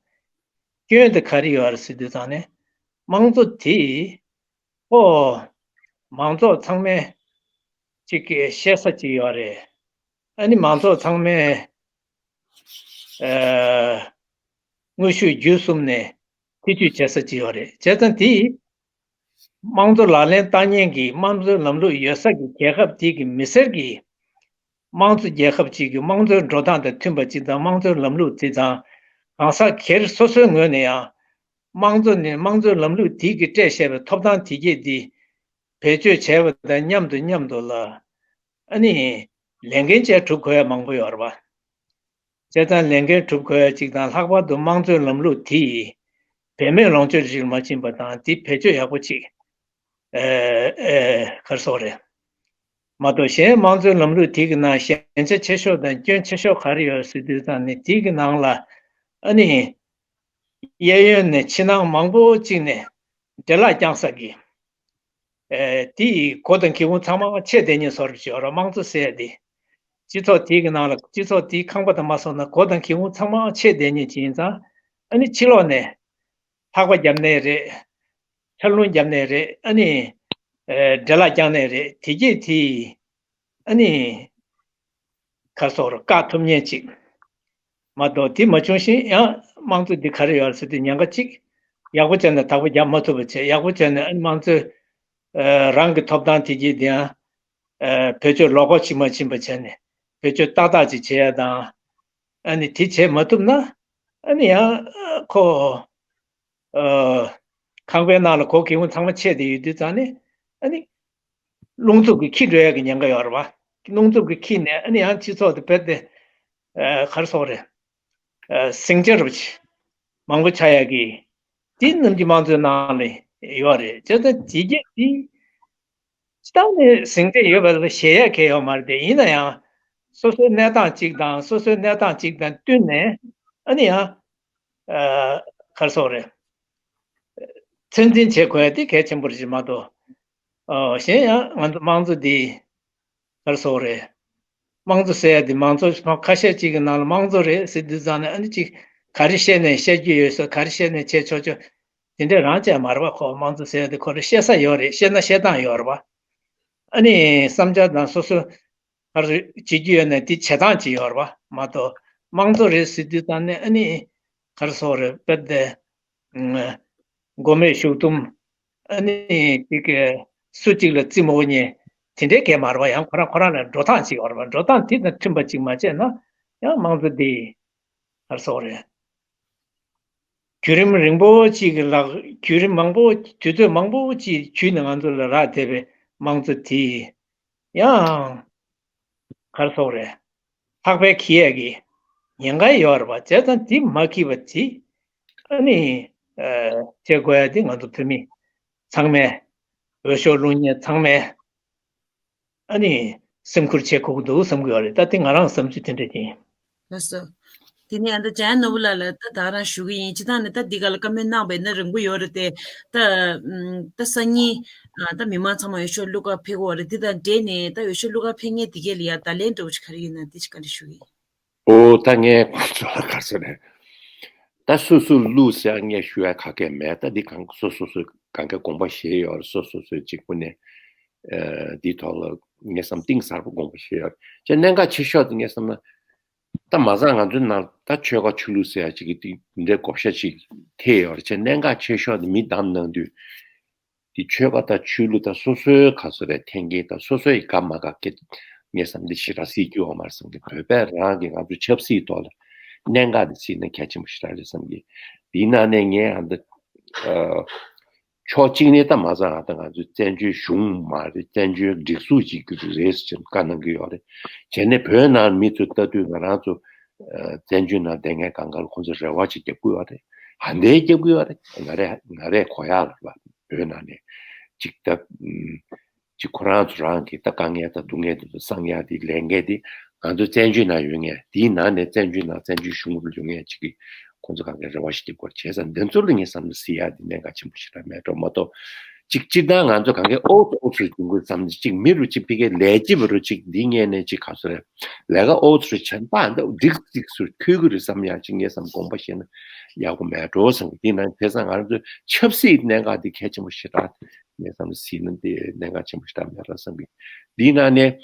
སྐྱོན་དེ་ག་རེ་ཡོད་རེད་ཟེར་དུས་ཙང་ནས་དམངས་གཙོ་དེ་ཨོ་མང་ཚོགས་ཚང་མས་ཅིག་གི་བཤད་ས་ཅིག་ཡོད་རེད། ཨ་ནི་མང་ཚོགས་ཚང་མས་ཨ་དངོས་ཤུགས་བརྒྱུད་གསུམ་ནས་ཐེ་ཇུས་བྱེད་ས་ཅིག་ཡོད་རེད། བྱས་ཙང་དེ་དམངས་གཙོ་ལག་ལེན་བསྟར་མཁན་གྱི་དམངས་གཙོའི་ལམ་ལུགས་ཡོད་ས་གི་རྒྱལ་ཁབ་དེ་གི་མི་སེར་གྱི་དམངས་གཙོ་རྒྱལ་ཁབ་ཅིག་གི་དམངས་གཙོའི་འགྲོ་སྟངས་དང་མཐུན་པ་ཅིག་དང་དམངས་གཙོའི་ལམ་ལུགས་ཅིག་དང་ གང་ཟག་སྒེར་སོ་སོའི་ངོས་ནས་ཡང་། དམངས་གཙོ་ནི་དམངས་གཙོའི་ལམ་ལུགས་དེ་གིས་སྤྲད་བཞག་པའི་ཐོབ་ཐང་དེ་གས་འདི་བེད་སྤྱོད་བྱས་པ་དང་མཉམ་དུ་མཉམ་དུ་ལ། ཨ་ནི་ལས་འགན་བཅས་སྒྲུབ་དགོས་ཡ་མང་པོ་ཡོད་རེད་པ། བྱས་ཙང་ལས་འགན་སྒྲུབ་དགོས་ཡ་གཅིག་དང་། ལྷག་པར་དུ་དམངས་གཙོའི་ལམ་ལུགས་དེ་བེད་མེད་ལོངས་སྤྱོད་ཅིག་མ་ཕྱིན་པ་དང་། དེ་བེད་སྤྱོད་ཡག་པོ་ཅིག་ཨེ་ཨེ་ག་རེ་ཟེར་དགོས་རེད། མ་གཏོགས་གཞན་དམངས་གཙོའི་ལམ་ལུགས་དེ་གི་ནང་ཞན་ཆ་ཆེ་ཤོས་དང་སྐྱོན་ཆེ་ཤོས་ག་རེ་ཡོད་ཟེར་དུས་ཙང་ནས། དེ་གི་ནང་ལ་ཨ་ནི་གཡས་གཡོན་ནས་ཕྱི་ནང་མང་པོ་གཅིག་ནས་འདྲེ་ལག་བརྐྱང་ས་གི། ཨེ་དེ་ཡི་སྒོ་དང་སྒེའུ་ཁུང་ཚང་མ་ཕྱེ་བསྡད་མཁན་བཟོ་འདྲ་ཅིག་ཡོད་རེད། དམངས་གཙོ་ཟེར་ཡ་དེ། སྤྱི་ཚོགས་དེ་གི་ནང་ལ། སྤྱི་ཚོགས་དེའི་ཁང་པ་དང་མ་སོང་ན་སྒོ་དང་སྒེའུ་ཁུང་ཚང་མ་ཕྱེ་བསྡད་མཁན་ཅིག་ཡིན་ཙང་། ཨ་ནི་ཕྱི་ལོགས་ནས་ལྷགས་པ་བརྒྱབ་ནའི་རེད། ཆར་རླུང་བརྒྱབ་ནའི་རེད། ཨ་ནི་ཨེ་འདྲེ་ལག་བརྐྱང་ནའི་རེད། དེ་གས་དེ་ཨ་ནི་ག་རེ་ཟེར་དགོས་རེད། བཀག་ཐུབ་མཁན་ཅིག་མ་གཏོགས། དེ་མ་བྱུང་ཞིང་ཡང་དམངས་གཙོ་འདི་ག་རེ་ཡོད་ཟེར་དུས། ཉེན་ཁ་གཅིག་ཡག་པོ་བྱས་ནས་བདག་པོ་རྒྱག་མ་ཐུབ་པ་བྱས། ཡག་པོ་བྱས་ནས་ཨ་ནི་དམངས་གཙོའི་ཨེ་རང་གི་ཐོབ་ཐང་དེ་གས་དེ་ཡང་ཨེ་བེད་སྤྱོད་ལོག་པ་ཞིག་མ་ཕྱིན་པ་བྱས་ནས་བེད་སྤྱོད་ཏག་ཏག་ཅིག་བྱེད་ཡ་དང་། ཨ་ནི་དེ་བྱེད་མ་ཐུབ་ན་ཨ་ནི་ཡང་ཁོ། ཨ། ཁང་པའི་ནང་ལ་སྒོ་སྒེའུ་ཁུང་ཚང་མ་ཕྱེ་བསྡད་ཡོད་དུས་ཙང་ནས། ཨ་ནི་རླུང་འཚུབ་ཀྱིས་འཁྱིལ་འགྲོ་ཡ་གི་ཉེན་ཁ་ཡོད་རེད་པ། རླུང་འཚུབ་ཀྱིས་འཁྱིལ་ནས་ཨ་ནི་ཡང་སྤྱི་ཚོགས་དེ་རྦད་དེ་ཨ་ག་རེ་ཟེར་དགོས་རེད། ཨ། ཟིང་ཆ་རུ་མང་པོ་ཆགས་ཡ་གི། དེ་ནམ་རྒྱུན་དམངས་གཙོའི་ནང་ལ་ཡོད་རེད། བྱས་ཙང་དེ་གས་དེ་སྤྱིར་བཏང་ནས་ཟིང་འཁྲུག་ཡོད་པ་ལ་ཞེད་ཡ་གང་ཡང་ཡོད་མ་རེད་དེ། ཡིན་ན་ཡང་སོ་སོའི་གནས་སྟངས་གཅིག་དང་། སོ་སོའི་གནས་སྟངས་གཅིག་དང་བསྟུན་ནས་ཨ་ནི་ཡང་ཨ་ག་རེ་ཟེར་དགོས་རེད། ཚོད་འཛིན་བྱེད་དགོས་ཡ་དེ་གལ་ཆེན་པོ་རེད་མ་གཏོགས། ཨ། གཞན་ཡང་ང་ཚོ་དམངས་གཙོ་འདི་ག་རེ་ཟེར་དགོས་རེད། དམངས་གཙོ་ཟེར་ཡ་འདི་མང་ཚོགས་ཁ་ཤས་ཅིག་གི་ནང་ལ་དམངས་གཙོ་རེད་ཟེར་དུས་ཙང་ནས། ཨ་ནི་ཅིག་ག་རེ་བཤད་ནས་བཤད་རྒྱུ་ཡོད་ས། ག་རེ་བཤད་ནས་བྱས་ཆོག་ཆོག་དེ་འདྲ་རང་ཅིག་མ་རེད་པ། ཁོ་དམངས་གཙོ་ཟེར་ཡ་དེ་ཁོ་རང་བཤད་ས་ཡོད་རེད། བཤད་ན་བཤད་སྟངས་ཡོད་རེད་པ། ཨ་ནི་བསམ་འཆར་དང་སོ་སོ་ག་རེ་བྱེད་རྒྱུ་ཡོད་ན་དེ་བྱེད་སྟངས་ཅིག་ཡོད་རེད་པ། མ་གཏོགས་དམངས་གཙོ་རེད་ཟེར་དུས་ཙང་ནས་ཨ་ནི་ག་རེ་ཟེར་དགོས་རེད། དཔེར་ན་མགོ་མེད་གཞུ་འཐུམ། ཨ་ནི་དེ་ག་སུ་གཅིག་ལ་རྩིས་མོ་ཉན། དེ་འདྲའི་གང་ཡང་མ་རེད་པ། ཡང་ཁོ་རང་ཁོ་རང་ལ་འགྲོ་སྟངས་ཅིག་ཡོད་རེད་པ། འགྲོ་སྟངས་དེ་དང་མཐུན་པ་ཅིག་མ་བྱས་ན་ཡང་དམངས་གཙོ་འདི་ག་རེ་ཟེར་དགོས་རེད། བརྒྱུད་རིམ་རིང་པོ་ཅིག་གི་ལག་བརྒྱུད་རིམ་མང་པོ། དུས་ཚོད་མང་པོ་ཅིག་བརྒྱུད་ནས་ང་ཚོ་ལ་རག་བསྡད་པའི་དམངས་གཙོ་དེ་ཡང་ག་རེ་ཟེར་དགོས་རེད། ལྷག་པའི་འཁྱེར་ཡས་ཀྱི་ཉེན་ཁ་ཡོད་རེད་པ། བྱས་ཙང་དེ་མ་འཁྱེར་བ་དེ་ཨ་ནི་ཨ་བྱེད་དགོས་ཡ་དེ་ང་ཚོ་བོད་མི་ཚང་མས། འོས་ཤོག་བླུག་མཁན་ཚང་མས་ཨ་ནི་སེམས་ཁུར་བྱེད་དགོས་ཀྱི་འདུག་བསམ་གྱི་ཡོད་རེད། ད་དེ་ང་རང་བསམ་ཚུལ་དེ་འདྲ་ཡིན། ལགས་སོ། དེ་ནས་ཨ་ད་འཇམ་དབྱངས་ནོར་བུ་ལགས་ལ་ད་ད་རང་ཞུ་གི་ཡིན། སྤྱིར་བཏང་ནས་ད་འདི་ག་ལ་བཀའ་མོལ་གནང་བ་ཡིན་ན་རིང་པོ་ཡོད་རེད་དེ། ད་ཨམ་ད་སང་ཉིན་ཨ་ད་མི་མང་ཚང་མ་འོས་ཤོག་བླུག་ག་ཕེབས་ཀྱི་ཡོད་རེད། འདི་དང་འབྲེལ་ནས་ད་འོས་ཤོག་བླུག་ག་ཕེབས་མཁན་དེ་གས་ལ་ཡ་བརྡ་ལན་འདྲ་བོ་ཅིག་ག་རེ་ཡོད་ན་དེ་ཅིག་བཀའ་འདྲི་ཞུ་གི་ཡིན། ཨོ། ད་ངས་ཁོང་ཚོ་ལ་ག་རེ་ཟེར་ནས། ད་སོ་སོ་བླུག་ཟེར་ངས་ཞུ་ཡ་ག་གེ་མེད། ད་འདི་གང་སོ་སོ་སོ་གང་ག་དགོངས་པ་བཞེས་ཡོད་རེད། སོ་སོ་སོའི་གཅིག་པུ་ནས་ཨ་འདིའི་ཐོག་ལ་ངས་བསམ་གཏིང་ཟབ་པོ་དགོངས་པ་བཞེས་ཡོད་རེད། ཅེས་གནད་འགག་ཆེ་ཤོས་དེ་ངས་བསམ་ན། ད་མ་རྩ་ང་ཚོའི་ནང་ད་ཆོལ་ཁ་ཆོས་ལུགས་ཟེར་ཡ་ཅིག་གི་འདི་འདྲའི་བགོ་བཤའ་ཅིག་ཐེབས་ཡོད་རེད། ཅེས་གནད་འགག་ཆེ་ཤོས་དེ་མི་བདམས་གནང་དུས། དེ་ཆོལ་ཁ་དང་ཆོས་ལུགས་དང་སོ་སོའི་ག་ཚོད་རེད་འཐེན་གྱིན་དང་། སོ་སོའི་དགའ་མ་དགའ་སྐད་ངས་བསམ་འདི་ཞེ་དྲག་སྲིད་རྒྱུ་ཡོད་མ་རེད་བསམ་གྱི། བོད་པས་རང་གི་ང་ཚོའི་ཆབ་སྲིད་ཐོག་ལ་གནད་འགག་འདི་སྲིད་ན་གལ་ཆེན་པོ་ཞེ་དྲག་རེད་བསམ་གྱི། དེའི་ནང་ནས་ངས་ཨ་འདི་ཨ་ཕྱོགས་གཅིག་ནས་ད་མ་རྩ་ང་དང་ང་ཚོའི་བཙན་བྱོལ་གཞུང་མ་རེད། བཙན་བྱོལ་སྒྲིག་འཛུགས་ཅིག་གི་རེད་ཟེར་བཀའ་གནང་གི་ཡོད་རེད། བྱས་ནས་བོད་ནང་མི་ཚོ་ལྟ་དུས་ང་རང་ཚོ་ཨ་བཙན་བྱོལ་ནང་བསྡད་མཁན་གང་ག་ལ་ཁོང་ཚོ་རེ་བ་ཅིག་རྒྱབ་ཀྱི་ཡོད་རེད། ཧ་ལས་རྒྱབ་ཀྱི་ཡོད་རེད། ང་རས་ང་རས་གོ་ཡག་ལ་བོད་ནང་ནས་ཅིག་ད་ཨུམ་ཅིག་ཁོ་རང་ཚོ་རང་གི་ད་དཀའ་ངལ་དང་སྡུག་བསྔལ་དེ་ཚོ་སངས་ཡག་དེ་ལས་འགན་དེ་ང་ཚོ་བཙན་བྱོལ་ནང་ཡོད་མཁན། དེའི་ནང་ནས་བཙན་བྱོལ་ནང་བཙན་བྱོལ་གཞུང་ལ་ཡོད་མཁན་ཅིག་གིས་ཁོང་ཚོ་གང་ག་རེ་བ་ཞིག་རྒྱབ་དགོས་རེད། བྱས་ཙང་འདི་ཚོ་ལ་ངས་བསམ་ན་སྲིད་ཡག་དེ་གནད་འགག་ཆེན་པོ་ཞེ་དྲག་མེད་འགྲོ་མ་གཏོགས། ཅིག་སྤྱིར་བཏང་ང་ཚོ་གང་གའི་ཨོ་ཚོ་ཨོ་ཚོ་སྦྱོང་དགོས་བསམ་ནས། ཅིག་མི་རུ་ཅིག་ཕ་གིའི་ལས་བྱེད་པ་རུ་ཅིག་འདི་ངས་ནས་ཅིག་ག་ཚོད་རེད། ལས་ཀ་ཨོ་ཚོ་བྱས་ན་ད་འདི་འགྲིག་འགྲིག་ཚུལ་འཁྱོལ་གི་རེད་བསམ་ཡག་ཅིག་ངས་བསམ་དགོངས་པ་བཞེས་ན་ཡག་པོ་མེད་འགྲོ་བསམ་གི། དེ་ན་དེང་སང་ང་ཚོའི་ཆབ་སྲིད་གནད་འགག་འདི་གལ་ཆེན་པོ་ཞེ་དྲག་ངས་བསམ་སྲིད་ན་འདི་གནད་འགག་ཆེན་པོ་ཞེ་དྲག་མེད་ར་བསམ་གི། འདིའི་ནང་ནས་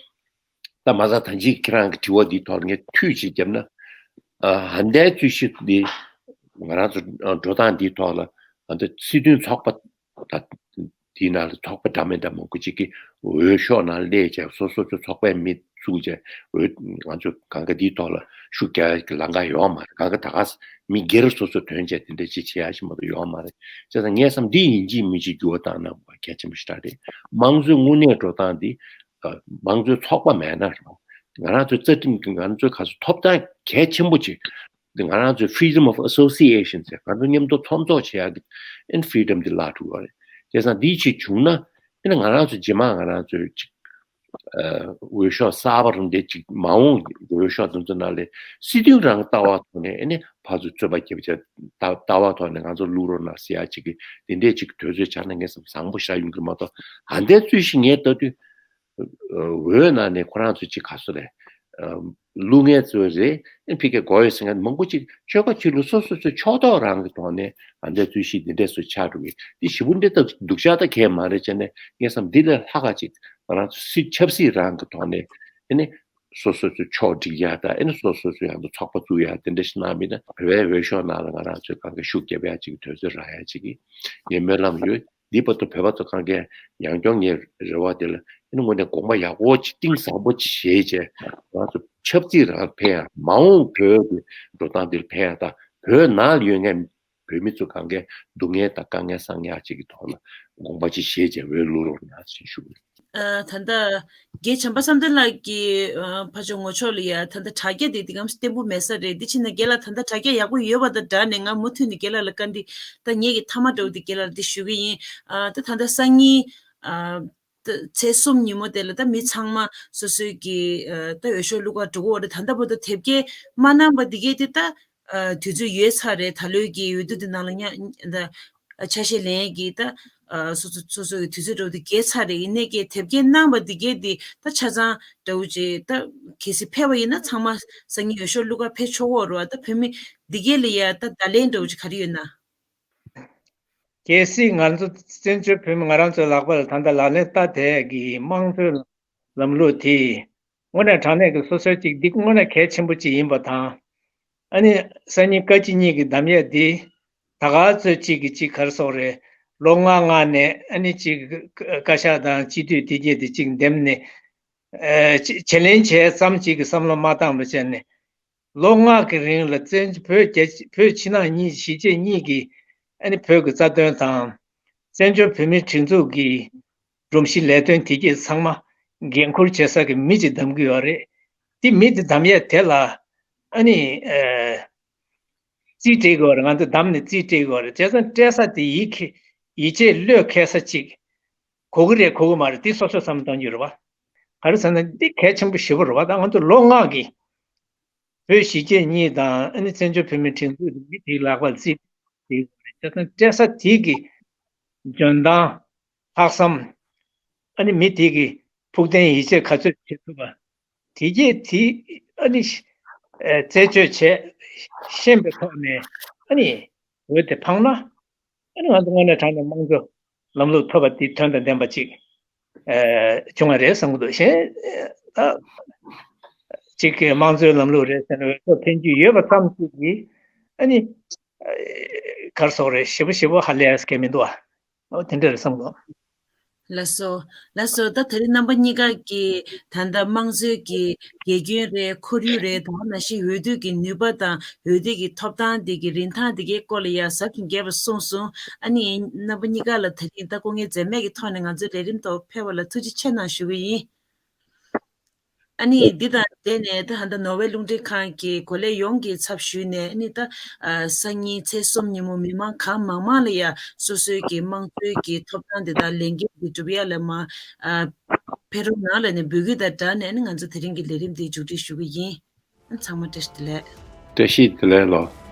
ད་མ་རྩ་ད་ཅིག་ཁྱེད་རང་གི་དྲི་བ་འདིའི་ཐོག་ངས་ཐུགས་ཅིག་བརྒྱབ་ན། ཨ་ཧན་དའི་རྩོད་གཞི་འདི་ང་རང་ཚོ་འགྲོ་སྟངས་འདིའི་ཐོག་ལ་ང་ཚོ་སྲིད་དོན་ཚོགས་པ་ད་དེའི་ནང་ལ་ཚོགས་པ་འདྲ་མི་འདྲ་མང་པོ་ཅིག་གིས་འོས་ཤོག་ནང་སླེབས་བྱས། སོ་སོ་ཚོ་ཚོགས་པའི་མི་བཙུགས་བྱས། འོས་ང་ཚོ་གང་ག་འདིའི་ཐོག་ལ་ ཤུགས་རྒྱག་གི་ལམ་ཁ་ཡོད་མ་རེད། གང་ག་ད་ག་མི་སྒེར་སོ་སོ་དོན་བྱས་དེ་འདྲ་ཅིག་བྱེད་ཡ་ཞིག་མ་གཏོགས་ཡོད་མ་རེད། བྱས་ཙང་ངས་བསམ་འདི་ཡིན་གཅིག་མིན་གཅིག་འགྱུར་བ་བཏང་ན་གལ་ཆེན་པོ་ཞེ་དྲག་རེད། དམངས་གཙོའི་དངོས་གནས་འགྲོ་སྟངས་འདི་དམངས་གཙོའི་ཚོགས་པ་མེད་ན་རེད། ང་རང་ཚོའི་རྩ་ཁྲིམས་ཀྱི་ང་རང་ཚོའི་ག་ཚོད་ཐོབ་ཐང་གལ་ཆེན་པོ་ཅིག་འདི་ང་རང་ཚོའི་freedom of association ཟེར་ང་ཚོ་མཉམ་དུ་ཚོགས་འཛོམས་བྱེད་ཡག་གི་ཨེན་freedom འདི་བརླག་འགྲོ་གི་རེད། བྱས་ཙང་འདི་ཅིག་བྱུང་ན་ཨེ་ན་ང་རང་ཚོ་རྗེས་མ་ང་རང་ཚོའི་ཅིག་འོས་ཤོག་གསར་པ་རུ་འདི་ཅིག་མ་འོངས་འོས་ཤོག་དེ་ཚོ་ནང་ལས་སྲིད་དོན་རང་ལྟ་བ་ཐོག་ནས་ཨེ་ནི་ཕར་ཚུར་རྩོད་པ་རྒྱབ་བྱས་ལྟ་ལྟ་བ་ཐོག་ནས་ང་ཚོ་བླུག་རོགས་གནང་ཟེར་ཡག་ཅིག་གི་དེ་འདྲས་ཅིག་དུས་ཚོད་ཆགས་ན་ངས་བསམ་བཟང་པོ་ཞེ་དྲག་ཡོང་གི་མ་གཏོགས་ཨ་འདས་ཚུལ་ཞིག་ངས་ལྟ་དུས། འོས་ནང་ནས་ཁོ་རང་ཚོ་གཅིག་ག་ཚོད་རེད། བླུག་མཁན་ཚོ་རེད། ཨེ་ཕི་ཀའི་མགོ་ཡོད་ཟེར་མཁན་མང་པོ་གཅིག་ཆོལ་ཁ་ཆོས་ལུགས་སོ་སོ་ཚོའི་ཕྱོགས་གཏོགས་རང་གི་ཐོག་ནས་ཨ་འདྲ་རྩོད་གཞི་འདི་འདྲས་སུ་ཆགས་འགྲོ་གི་འདི་ཞེ་པོ་འདི་ལྟ་སྡུག་ཅག་ད་གས་མ་རེད་བྱས་ནས་ངས་བསམ་འདི་ལས་ལྷག་ག་ཅིག་ང་རང་ཚོ་སྲིད་ཆབ་སྲིད་རང་གི་ཐོག་ནས་ཨེ་ནི་སོ་སོ་ཚོའི་ཕྱོགས་སྒྲིག་ཡ་ད་ཨེ་ནི་སོ་སོ་ཚོའི་ཡང་དུ་ཚོགས་པ་བཙུགས་ཡ་དེ་འདྲ་ཞིག་གནང་མིན་ན་བོད་པའི་འོས་ཤོག་ནང་ལ་ང་རང་ཚོའི་གང་གི་ཤུགས་རྒྱབ་ཡ་ཅིག་གི་དུས་ཚོད་རག་ཡ་ཅིག་གི་ངས་སྨོན་ལམ་ཡོད། འདི་བར་དུ་བོད་པ་ཚོ་གང་གས་ཡང་སྐྱོང་ངའི་རེ་བ་དེ་ལ་ཨ་ནི་དངོས་གནས་དགོངས་པ་ཡག་པོ་ཅིག་གཏིང་ཟབ་པོ་ཅིག་བཞེས་བྱས་ང་ཚོ་ཆབ་སྲིད་རང་ཕན་ཡང་མ་འོངས་བོད་ཀྱི་འགྲོ་སྟངས་འདིར་ཕན་ཡང་དང་བོད་ནང་ལ་ཡོད་མཁན་བོད་མི་ཚོ་གང་གས་སྡུག་བསྔལ་དང་དཀའ་ངལ་སངས་ཡག་ཅིག་གི་ཐོག་ལ་དགོངས་པ་ཅིག་བཞེས་བྱས་འོས་བླུག་རོགས་གནང་ཞེས་ཞུ། ཨ་ད་ལྟ་རྒན་བྱམས་པ་བསམ་གཏན་ལགས་ཀྱི་ཨ་ཕ་ཇོ་ངོ་ཕྱོགས་ལ་ཡ་ད་ལྟ་དྲ་རྒྱ་དེ་དེ་གམ་བརྟན་པོ་མེད་ས་རེད། འདི་ཕྱིན་ན་རྒན་ལགས་ད་ལྟ་དྲ་རྒྱ་ཡག་པོ་ཡོད་པ་དང་སྦྲགས་ནས་ང་མུ་མཐུད་ནས་རྒན་ལགས་ལ་བཀའ་འདྲི་ད་ངེད་ཀྱི་མཐའ་མ་འདྲ་བོ་དེ་རྒན་ལགས་ལ་འདི་ཞུ་གི་ཡིན། ཨ་ད་ད་ལྟ་སང་ཉིན་ཨ་ད་ཚེས་གསུམ་ཉིན་མོ་དེ་ལ་ད་མི་ཚང་མ་སོ་སོའི་གི་ཨ་ད་འོས་ཤོག་བླུག་ག་འགྲོ་གི་ཡོད་རེད། ད་ལྟ་བར་དུ་དེབ་སྐྱེལ་མ་གནང་པ་འདི་གས་དེ་ད་ཨ་དུས་ཚོད་ཡོལ་ཚར་རེད། ད་ལོའི་གི་འོས་བསྡུ་འདི་ནང་ལ་ཉ་ད་ཆ་ཤས་ལེན་གི་ད་ཨ་སོ་སོ་སོ་སོ་གི་དུས་ཚོད་འདྲ་བོ་དེ་བརྒལ་ཚར་རེད། ཡིན་ནའི་གི་དེབ་སྐྱེལ་གནང་པ་འདི་གས་དེ་ད་ཆ་ཚང་འདྲ་བོ་ཅིག་ད་གལ་སྲིད་ཕེབས་པ་ཡིན་ན་ཚང་མ་སང་ཉིན་འོས་ཤོག་བླུག་ག་ཕེབས་ཆོག་གི་ཡོད་རེད་བ། ད་བོད་མི་འདི་གས་ལ་ཡ་ད་བརྡ་ལན་འདྲ་བོ་ཅིག་ག་རེ་ཡོད་ན། གལ་སྲིད་ང་ཚོ་བཙན་བྱོལ་བོད་མི་ང་རང་ཚོའི་ལག་པ་ལ་ད་ལྟ་ལག་ལེན་བསྟར་བསྡད་ཀྱི་དམངས་གཙོའི་ལམ་ལུགས་དེ་དངོས་གནས་དྲང་གནས་ཀྱི་སོ་སོའི་ཅིག་འདི་དངོས་གནས་གལ་ཆེན་པོ་ཅིག་ཡིན་པ་དང་། ཨ་ནི་སང་ཉིན་བཀའ་སྤྱི་གཉིས་ཀྱི་གདམ་ཡས་འདི་ད་ག་ཚོད་ཅིག་གི་ཅིག་ག་རེ་ཟེར་དགོས་རེད། ལོ་ལྔ་ལྔ་ནས་ཨ་ནི་ཅིག་བཀའ་ཤག་དང་སྤྱི་འཐུས་དེ་གྱད་དེ་ཅིག་འདེམས་ནས་ཨ་ཅི་བྱེད་ལེན་བྱས་ཙམ་ཅིག་གི་བསམ་བློ་མ་བཏང་བ་བྱས་ནས། ལོ་ལྔ་གི་རིང་ལ་བཙན་བོད་རྒྱ་བོད་ཕྱི་ནང་གཉིས་གཞིས་བྱེས་གཉིས་ཀྱི་ཨ་ནི་བོད་ཀྱི་རྩ་དོན་དང་། བཙན་བྱོལ་བོད་མིའི་སྒྲིག་འཛུགས་ཀྱི་སྒྲོམ་གཞི་ལས་དོན་དེ་གྱད་ཚང་མ་འགན་འཁུར་བྱེད་ས་གི་མི་ཅིག་གདམ་གྱི་ཡོད་རེད། དེ་མི་དེ་གདམ་ཡས་དེ་ལ་ཨ་ནི་ཨ་རྩིས་སྤྲད་དགོས་རེད། ང་ཚོ་གདམ་ནས་རྩིས་སྤྲད་དགོས་རེད། བྱས་ཙང་སྤྲད་ས་དེ་ཡིད་ཁེ་ཡིད་ཆེས་བློས་འཁེལ་ས་ཅིག་དགོས་ཀྱི་རེད་དགོས་ཀྱི་མ་རེད་དེ་སོ་སོས་བསམ་བློ་གཏོང་རྒྱུ་རེད་བ། ག་རེ་ཟེར་ན་འདི་གལ་ཆེན་པོ་ཞེ་པོ་རེད་བ། ད་ང་ཚོ་ལོ་ལྔ་གི་བོད་གཞིས་བྱེས་གཉིས་དང་ཨ་ནི་བཙན་བྱོལ་བོད་མིའི་སྒྲིག་འཛུགས་ཀྱི་མི་དེའི་ལག་པར་རྩིས་སྤྲད་དགོས་རེད། བྱས་ཙང་སྤྲད་ས་དེ་གི་འཇོན་ཐང་། ལྷག་བསམ། ཨ་ནི་མི་དེ་གི་ཕུགས་བརྟན་ཡིད་ཆེས་ག་ཚོད་བྱེད་ཐུབ་པ། དེ་རྗེས་དེ་ཨ་ནི་ཨ་རྩད་གཅོད་བྱས་ཤེས་པའི་ཐོག་ནས་ཨ་ནི་འོས་དེ་འཕངས་ན་ཨ་ནི་ང་ཚོ་དངོས་གནས་དྲང་གནས་དམངས་གཙོ་ལམ་ལུགས་ཐོབ་པ་དེ་དོན་དང་ལྡན་པ་ཅིག་ཨ་བྱུང་བ་རེད་བསམ་གྱི་འདུག་གཞན་ཨ་ཅིག་གི་དམངས་གཙོའི་ལམ་ལུགས་རེད་ཟེར་ནས་འོས་ཐོབ་འཐེན་རྒྱུ་ཡོད་པ་ཙམ་ཞིག་གིས་ཨ་ནི་ཨ་ག་རེ་ཟེར་དགོས་རེད། ཞེ་པོ་ཞེ་པོ་ཧ་ལས་ཡ་སྐད་མི་འདུག་ཨ། འོ་དེ་འདྲ་རེད་བསམ་གྱི་འདུག་ལགས་སོ། ལགས་སོ། ད་དེ་རིང་རྣམ་པ་གཉིས་ཀ་གིས་ད་ལྟ་དམངས་གཙོའི་གི་དགེ་སྐྱོན་རེད། ཁོར་ཡུག་རེད། ད་ག་ནང་བཞིན་འོས་བསྡུ་གི་ནུས་པ་དང་འོས་བསྡུ་གི་ཐོབ་ཐང་དེ་གི་རིན་ཐང་དེ་གའི་སྐོར་ལ་ཡ་ཟབ་ཅིང་རྒྱས་པ་གསུངས་སོང་། ཨ་ནི་རྣམ་པ་གཉིས་ཀ་ལ་དེ་རིང་ད་སྐུ་ངལ་འཛེམས་མེད་ཀྱི་ཐོག་ནས་ང་ཚོའི་ལས་རིམ་ཐོག་ཕེབས་པ་ལ་ཐུགས་རྗེ་ཆེ་གནང་ཞུ་གི་ཡིན། ཨ་ནི་འདི་དང་འབྲེལ་ནས་ད་ཧ་ད་ནོར་ཝེ་རླུང་འཕྲིན་ཁང་གི་འགོ་ལས་ཡོངས་ཀྱི་ཚབ་ཞུས་ནས་ཨ་ནི་ད་ཨ་སང་ཉིན་ཚེས་གསུམ་ཉིན་མོ་མི་མང་གང་མང་མང་ལ་ཡ་སོ་སོའི་གི་དམངས་གཙོའི་གི་ཐོབ་ཐང་དེ་དག་ལས་འགན་དེ་སྒྲུབ་ཡ་ལ་མ་ཨ་ཕེབས་རོགས་གནང་ལབ་ནས་འབོད་སྐུལ་དང་སྦྲགས་ནས་ཨ་ནི་ང་ཚོ་དེ་རིང་གི་ལས་རིམ་འདི་མཇུག་སྒྲིལ་ཞུ་གི་ཡིན། ཨ་ཚང་མ་བཀྲ་ཤིས་བདེ་ལེགས། བཀྲ་ཤིས་བདེ་ལེགས་ལོ།